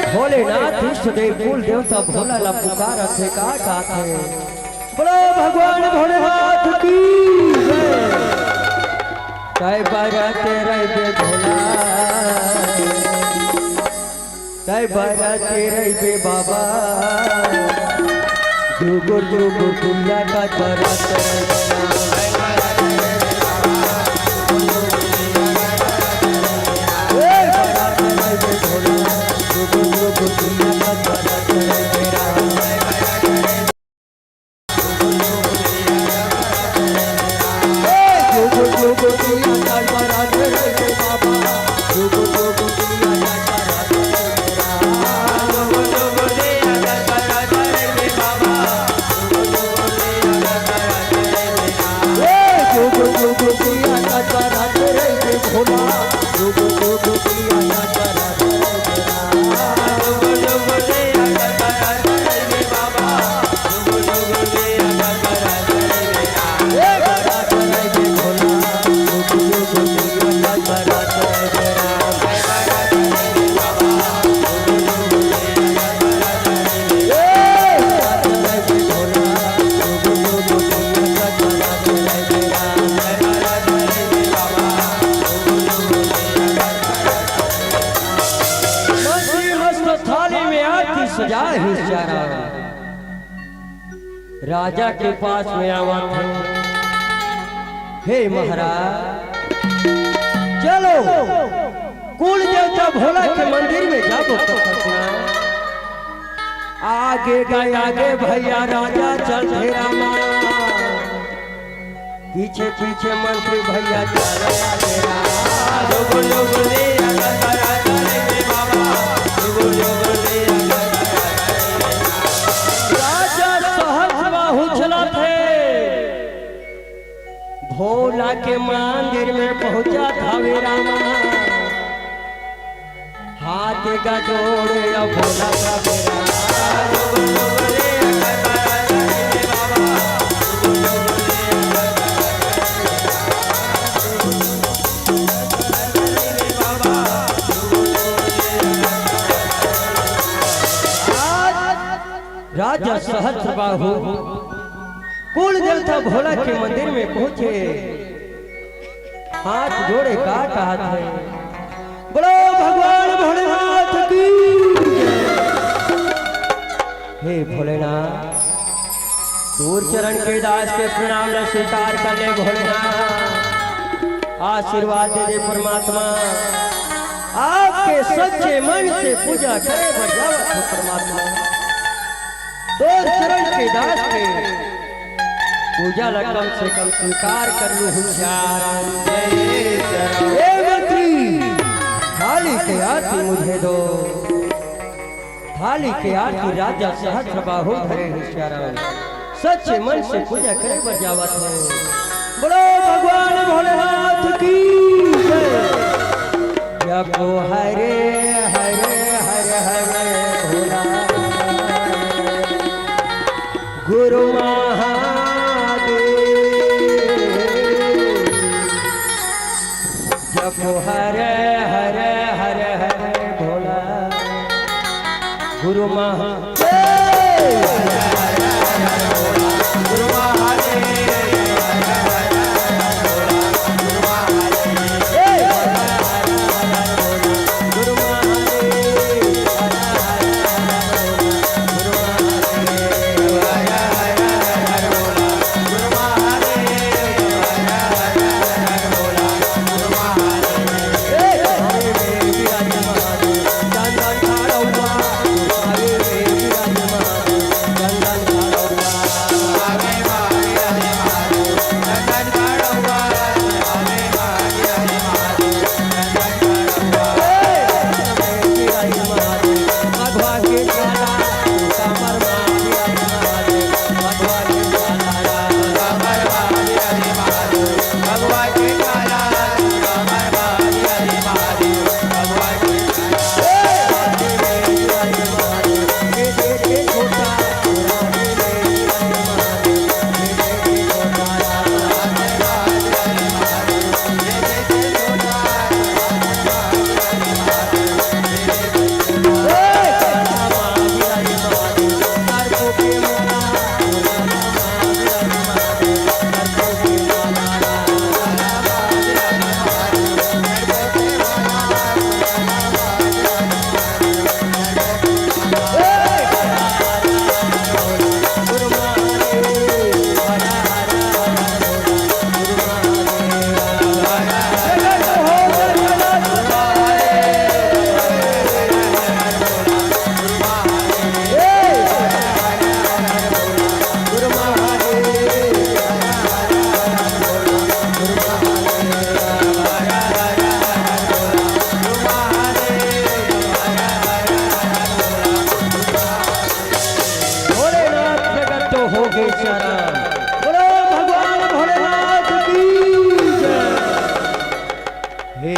भोलेनाथ इष्ट देव कुल देवता भोला ला पुकारत हे, का कहत हे? बोलो भगवान भोलेनाथ की जय। तय बरत रहिबे भोला, तय बरत रहिबे बाबा, जुगुर जुगुर दुनिया का बरत रहिबे। ए बरत रहिबे भोला, जुगुर जुगुर दुनिया का बरत रहिबे। मस्त मस्त थाली में आरती सजाए हे चारण। राजा के पास में आवत हे, हे महाराज, चलो कुल देवता भोला के मंदिर में जाबो तो कतना। आगे गा आगे भैया राजा चलथे रामा। पीछे पीछे मंत्री भैया चले आगे राम। राजा सहस बाहु चलत हे, भोला के मंदिर में पहुंचत हवे रामा। हाथ का जोड़े अब भोला का बेरा। राजा सहस्र बाहु कुल देवता भोला के मंदिर में पहुंचे, हाथ जोड़े का कहत हे, बोलो भगवान भोलेनाथ की जय। हे भोलेनाथ, तोर चरण के दास के प्रणाम ला स्वीकार कर ले भोलेनाथ, आशीर्वाद दे दे परमात्मा। आपके सच्चे मन से पूजा करे बर जावत हे परमात्मा। तोर चरण के दास के पूजा ला कम से कम स्वीकार कर लू। हुसियार जय जय। ए मंत्री, थाली के आरती मुझे दो। थाली के आरती राजा सहस्र बाहु धरे हुसियार। सच्चे मन से पूजा करे बर जावत हे। बोलो भगवान भोलेनाथ की जय। जपो हरे हरे हरे हरे भोला गुरु महादेव। जपो हरे हरे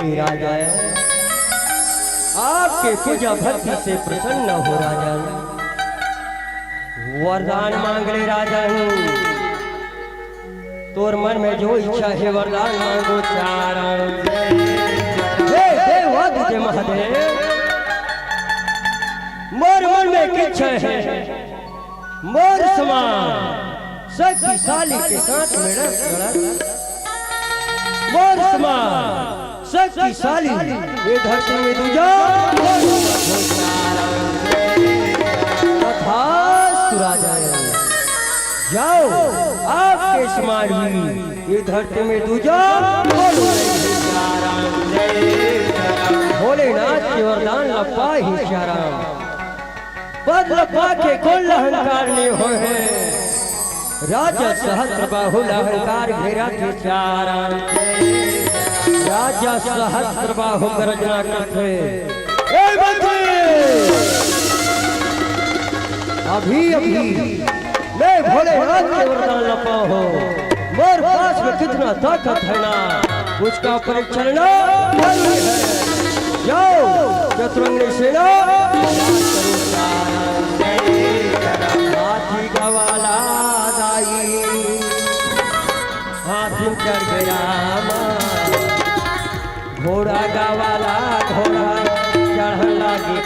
राजा, आपके पूजा भक्ति से प्रसन्न हो राजा। वरदान मांग ले राजा, तोर मन में जो इच्छा हे वरदान मांगो चारण। हे देवादित्य महादेव, मोर मन में एक इच्छा हे, मोर समान शक्तिशाली के साथ में लड़, लड़। मोर समान शक्तिशाली ये धरती में दूजा। तथास्तु राजा, जाओ, आपके समान ही ये धरती में दूजा। भोलेनाथ के वरदान लपा ही श्याराम। पद ल पाके कोन ल अहंकार नइ होय हे। राजा सहस्त्र बाहु ल अहंकार घेरा के चारण। राजा सहस्त्र बाहु गरजना करथे, ए मंत्री! अभी, अभी मैं भोलेनाथ के वरदान ल पाहूं। मोर पास में कितना ताकत है ना, उसका परीक्षण ना जरूरी है। जाओ, चतुरंगनी सेना, हाथी गवाला दाई, हाथी चढ़ गया रामा। घोड़ा गावाला घोड़ा चढ़न लागी।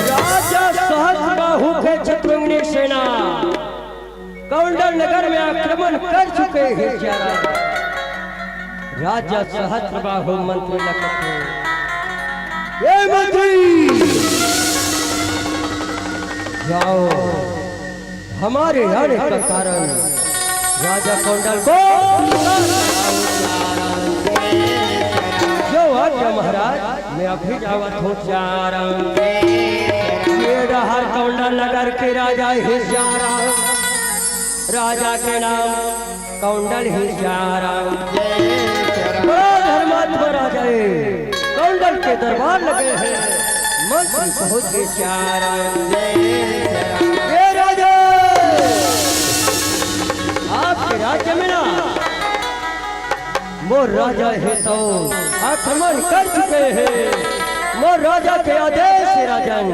राजा सहस्त्र बाहु के चतुरंगनी सेना कौंडल नगर में आक्रमण कर चुके हे चारण। राजा सहस्त्र बाहु मंत्री ल कथे, ए मंत्री, जाओ, हमारे आने का कारण राजा कौंडल को जो आज्ञा महाराज, मैं अभी जावत हूँ चारण। ये डहर कौंडल नगर के राजा हे चारण, राजा के नाम कौंडल हे चारण। बड़ा धर्मात्मा राजा हे, कौंडल के दरबार लगे हे, मंत्री पहुंच गे चारण। ये राजा, आपके राज्य में ना मोर राजा हे तो आक्रमण कर चुके हे। मोर राजा के आदेश हे राजन,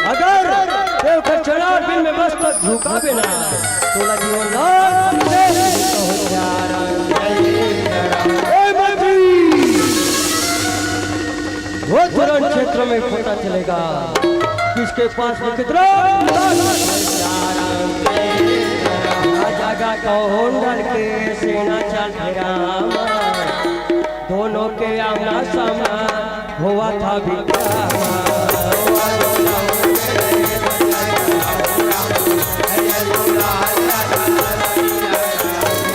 अगर तें ओकर चरण बिंद में मस्तक झुकाबे ना, तोला जीवन दान दे देहूं चारण। ए मंत्री, वो तुरंत क्षेत्र में पता चलेगा किसके पास में कितना। राजा का कौंडल के सेना चल रामा, दोनों के आमना सामना होवत विक्रम।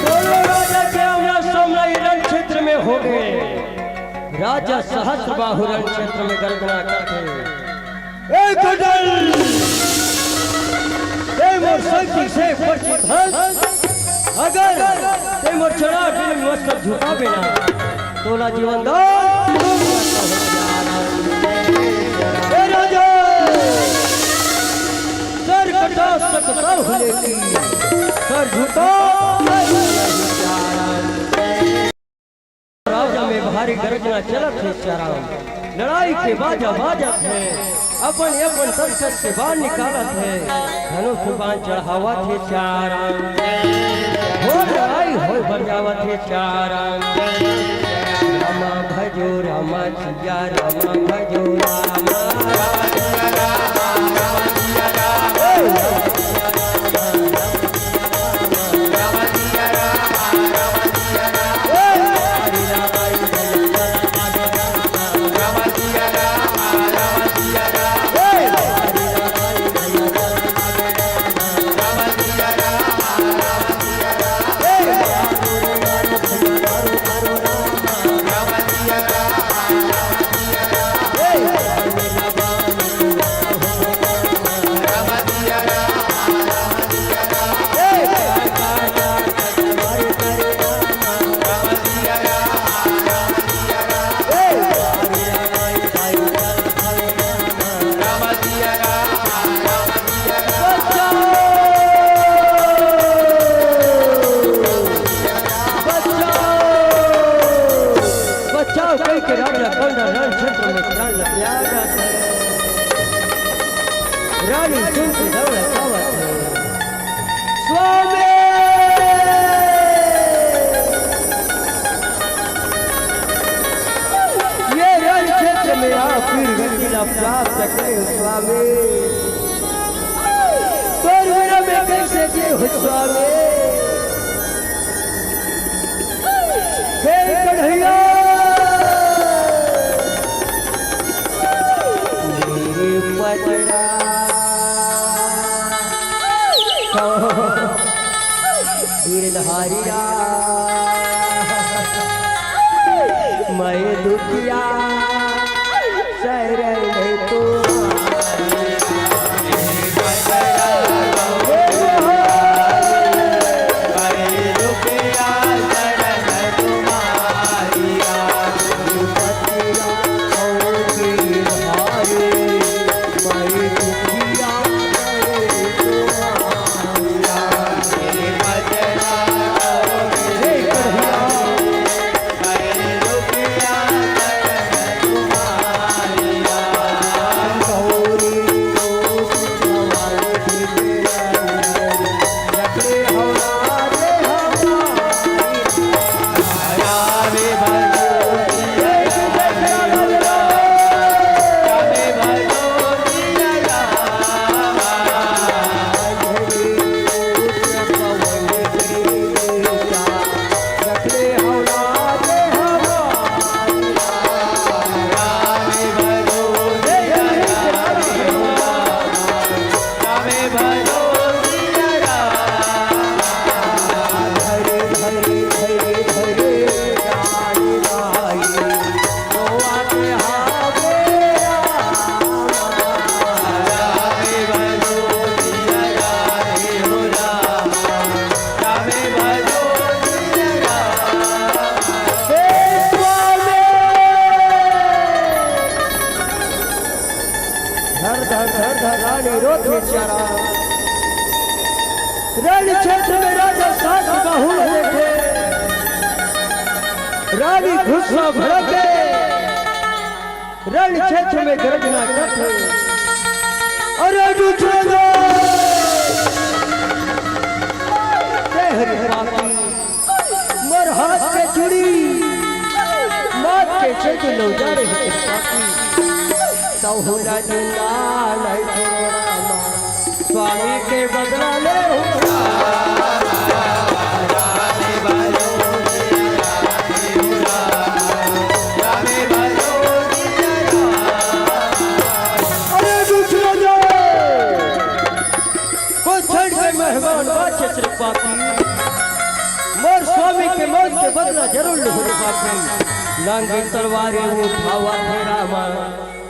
दोनों राजा के आमना सामना ये रण क्षेत्र में हो गए। राजा सहस्त्र बाहु रण क्षेत्र में गर्जना करथे, ए कौंडल, तें मोर शक्ति से परिचित हस। अगर तें मोर चरण बिंद में मस्तक झुकाबे ना, तोला जीवन दान। ए राजा, सर कटा सकता हूँ लेकिन सर झुका नहीं। राजा में भारी गर्जना चलत हे चारण। लड़ाई के बाजा बाजत हे, अपन अपन तलकस के बाण निकालत हे, धनुष बाण चढ़ावत हे चारण। हो लड़ाई होय बर जावत हे चारण। रामा भजो रामा जिया रामा भजो रामा। रानी सुन के दौड़ा पावत हे। स्वामी! ये रण क्षेत्र में आप वीर गति ला प्राप्त करे हो स्वामी। तोर बिना मैं कैसे जी हो स्वामी? हे कन्हैया, मेरे पचड़ा गिरधारी राम, मैं दुखिया शरण तुम्हारी। धर, धर, धर, धर, रानी रोथे चारा। रण क्षेत्र में राजा सात बाहुल होथे। रानी गुस्सा भड़के, रण क्षेत्र में गर्जना करथे। अरे दूसरे दो, तेहरी पापी मोर हाथ के चूड़ी, माथ के चेक लो जा रे हे पापी। तहु ला जिंदा नहीं छोड़ो रामा, स्वामी के बदला ले हो। अरे दूसरा जाए, वो छड़ के मेहमान बाचे श्री पापी। मोर स्वामी के मौत के बदला जरूर लूँ रे पापी। नांगी तलवारी उठावा थे रामा,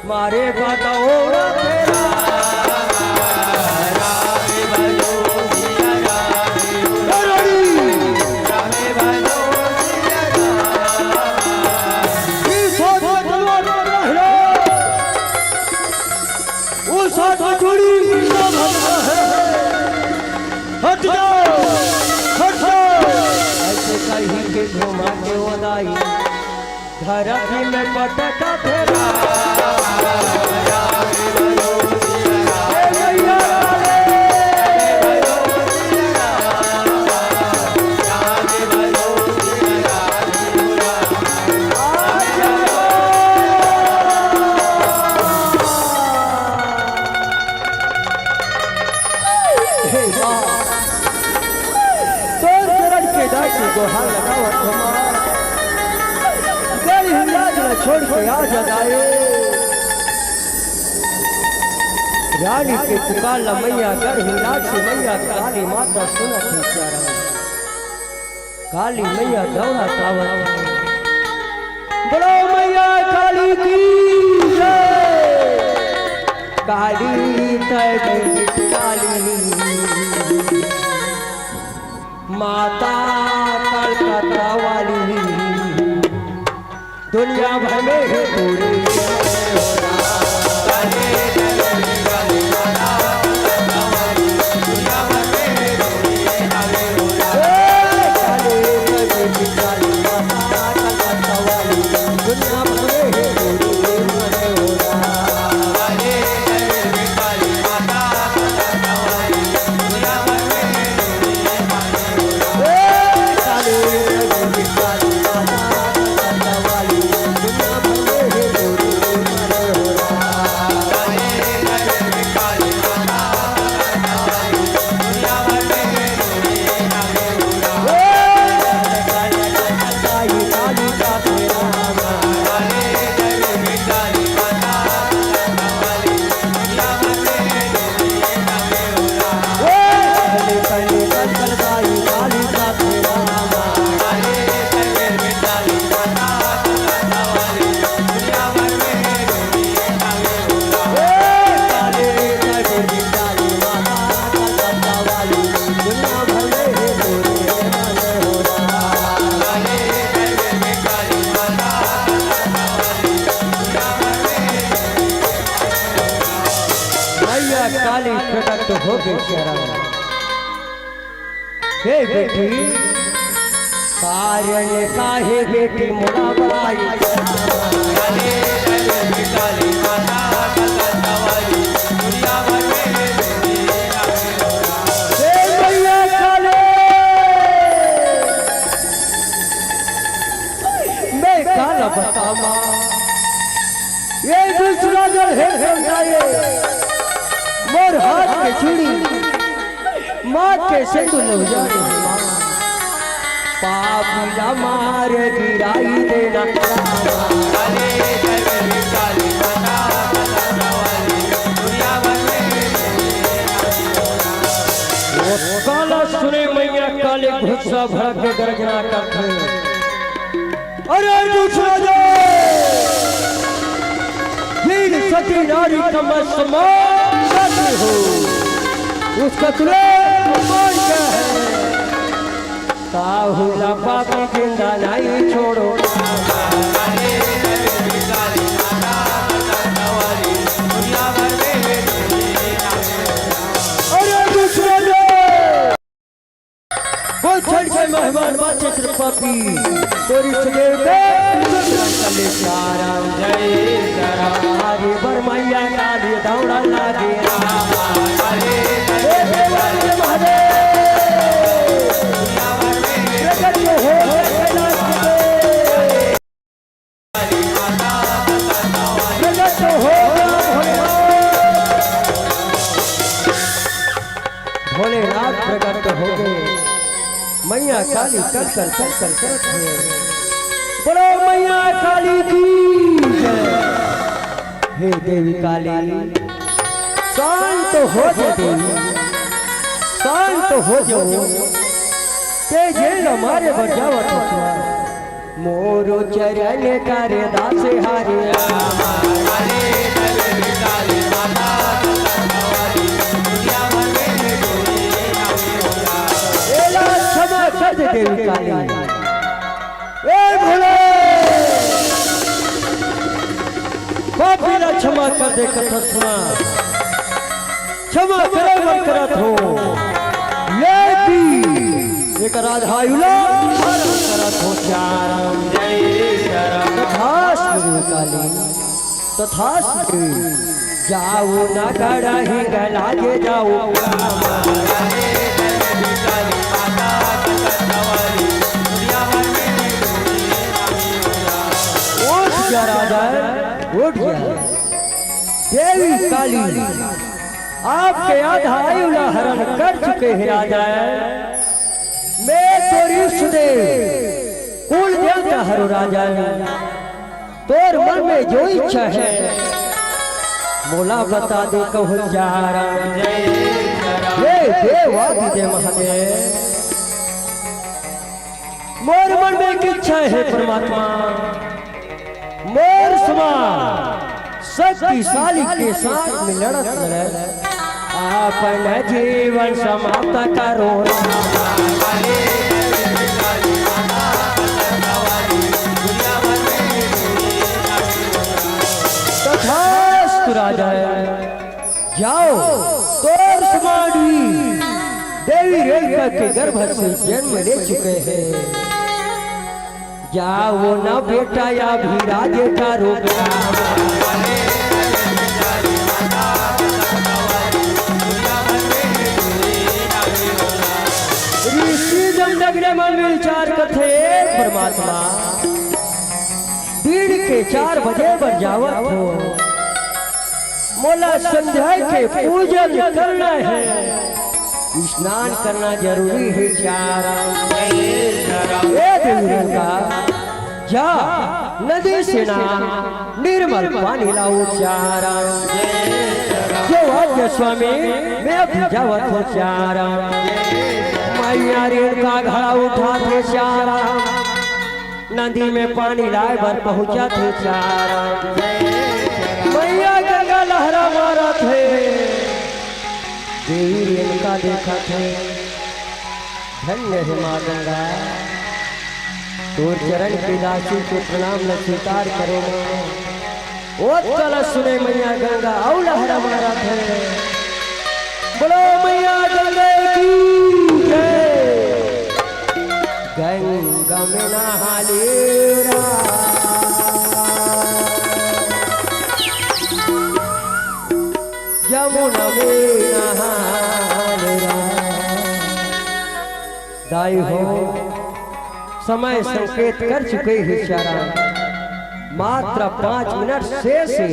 मारे बाटा ओड़ा थे रामा। वो साथ में जोड़ी, हट जाओ, हट जाओ। ऐसे कही के घुमा के ओदाई, धरती में पटका फेरा। हे भैया, हे माँ, तोर चरण के दाई के गोहार लगावत हो माँ। गढ़ हिंगलाज ला छोड़ के आ जा दाई। रानी के पुकार ला मैया, गढ़ हिंगलाज से मैया, काली माता सुनत हे प्यारा। काली मैया दौड़ा कावत। बोलो मैया काली की जय। काली तय काली, माता कलकत्ता वाली। दुनिया भर में है पूरी। काली प्रकट हो गई चरण। हे बेटी, कारण काहे बेटी मोला बाई? हे मैया काली, मैं काला बतावा, ये दूसरा जल हे संताये, मोर हाथ के चूड़ी, माथ के सिंदूर लहुजा दे। पापी ला मार गिराई देना। वो काला सुने मैया काली गुस्सा भड़क के गर्जना करथे। अरे दूसरा जो वीर सती नारी का मैं सम्मान करती हूँ, उसका तुले अपमान क्या है? काहू ला पापी जिंदा नहीं छोड़ो। अरे दूसरा जो कोई छड़ के मेहमान बाचे सिर्फ पापी। तोरी सुदेव के सुंदर कलेचारा। जय जरा। हरी बर मैया काली दौड़ा लागे। हे देवा रे महादेव। प्रकट हो कैलाश पे। प्रकट हो गया भोलेनाथ। भोलेनाथ प्रकट हो गए। मैया काली कल कल कल कल करत है। बोलो मैया काली की जय। हे देवी काली, शांत हो जा देवी, शांत हो जाओ। ते जेल मारे बर जावत हो। मोरो चरण कर दास हरे। एला क्षमा कर दे देवी काली। ए भोले, पापी ला क्षमा कर दे, कथा सुना। क्षमा करे बर करत हो, लेकिन एक राधा आयु ला हरण करत हो चारण। तथास्तु काली, तथास्तु। जाओ ना गड़ही गला के जाओ। उठ जा राजा, उठ जा। देवी काली, आपके आधा आयु ला हरण कर चुके हैं राजा। मैं तोरी सुदेव कुल देवता हरो राजा। तोर मन में जो इच्छा है, मोला बता दे, कहूँ चारण। हे देव आदिदेव महादेव, मोर मन में एक इच्छा है परमात्मा, मोर समान शक्तिशाली के साथ में लड़त लड़त अपन जीवन समाप्त करो। तथास्तु राजा, जाओ, तोर समान ही देवी रेणुका के गर्भ से जन्म ले चुके हैं। जाओ ना बेटा, अभी राजे का रूप। ऋषि जब नगरे मन में विचार करथे, "हे परमात्मा, दिन के चार बजे बर जावत हो, मोला संध्या के पूजन करना है।" स्नान करना जरूरी है चारण। ए देवी रेणुका, जा नदी से ना निर्मल पानी लाओ चारण। जो आज्ञा स्वामी, मैं अभी जावत हो चारण। मैया रेणुका घड़ा उठाथे चारण। नदी में पानी लाए बर पहुंचथे चारण। मैया गंगा लहरा मारथे। देवी रेणुका देखथे, धन्य हे माँ गंगा, तोर चरण के दासी के प्रणाम ल स्वीकार करो माँ। ओतका ल सुने मैया गंगा अउ लहरा मारथे। बोलो मैया गंगा की जय। गंगा में नहा ले रा, जमुना में नहा ले रा। दाई हो, समय संकेत कर चुके हे चारा, मात्र पाँच मिनट शेष हे।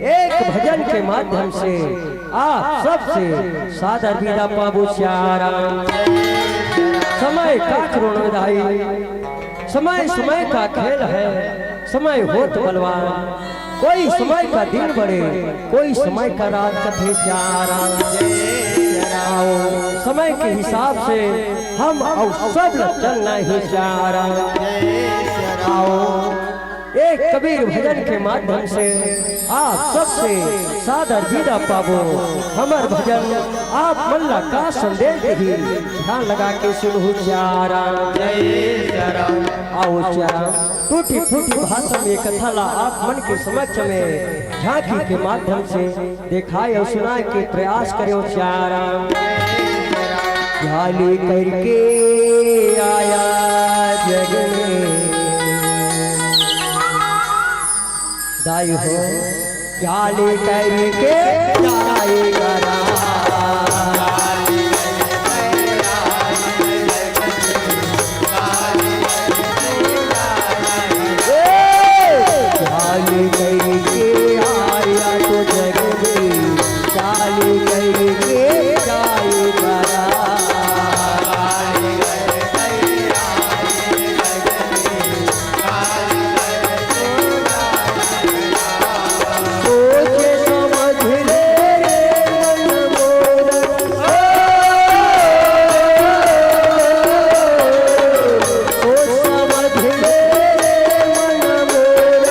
एक भजन के माध्यम से आप सबसे सादर विदा पाबो चारा। समय का करोड़ो दाई, समय समय का खेल है, समय होत बलवान। कोई समय का दिन बड़े, कोई समय का रात कथे चारा। आओ, समय के हिसाब से हम अउ सब ल चलना हे चारा। आओ, एक कबीर भजन के माध्यम से आप सबसे सादर विदा पाबो। हमर भजन आप मन ला का संदेश देही, ध्यान लगा के सुनहु चारा। आओ चारा, टूटी फूटी भाषा में कथा ला आप मन के समक्ष में झांकी के माध्यम से देखाय अउ सुनाय के प्रयास करेव चारा। जाली करके आया जग में, दाई हो, जाली करके जाय करा। चाल करके आया तो जग में, चाल करके जाय करा। सोच समझ ले रे मन मोर, सोच समझ ले रे मन मोर,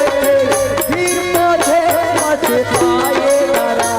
फिर पाछे पछताए करा।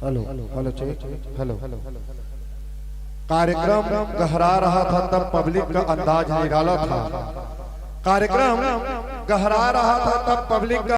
Hello, hello, check, hello. कार्यक्रम गहरा रहा था, तब पब्लिक का अंदाज निराला था। कार्यक्रम गहरा रहा था, तब पब्लिक का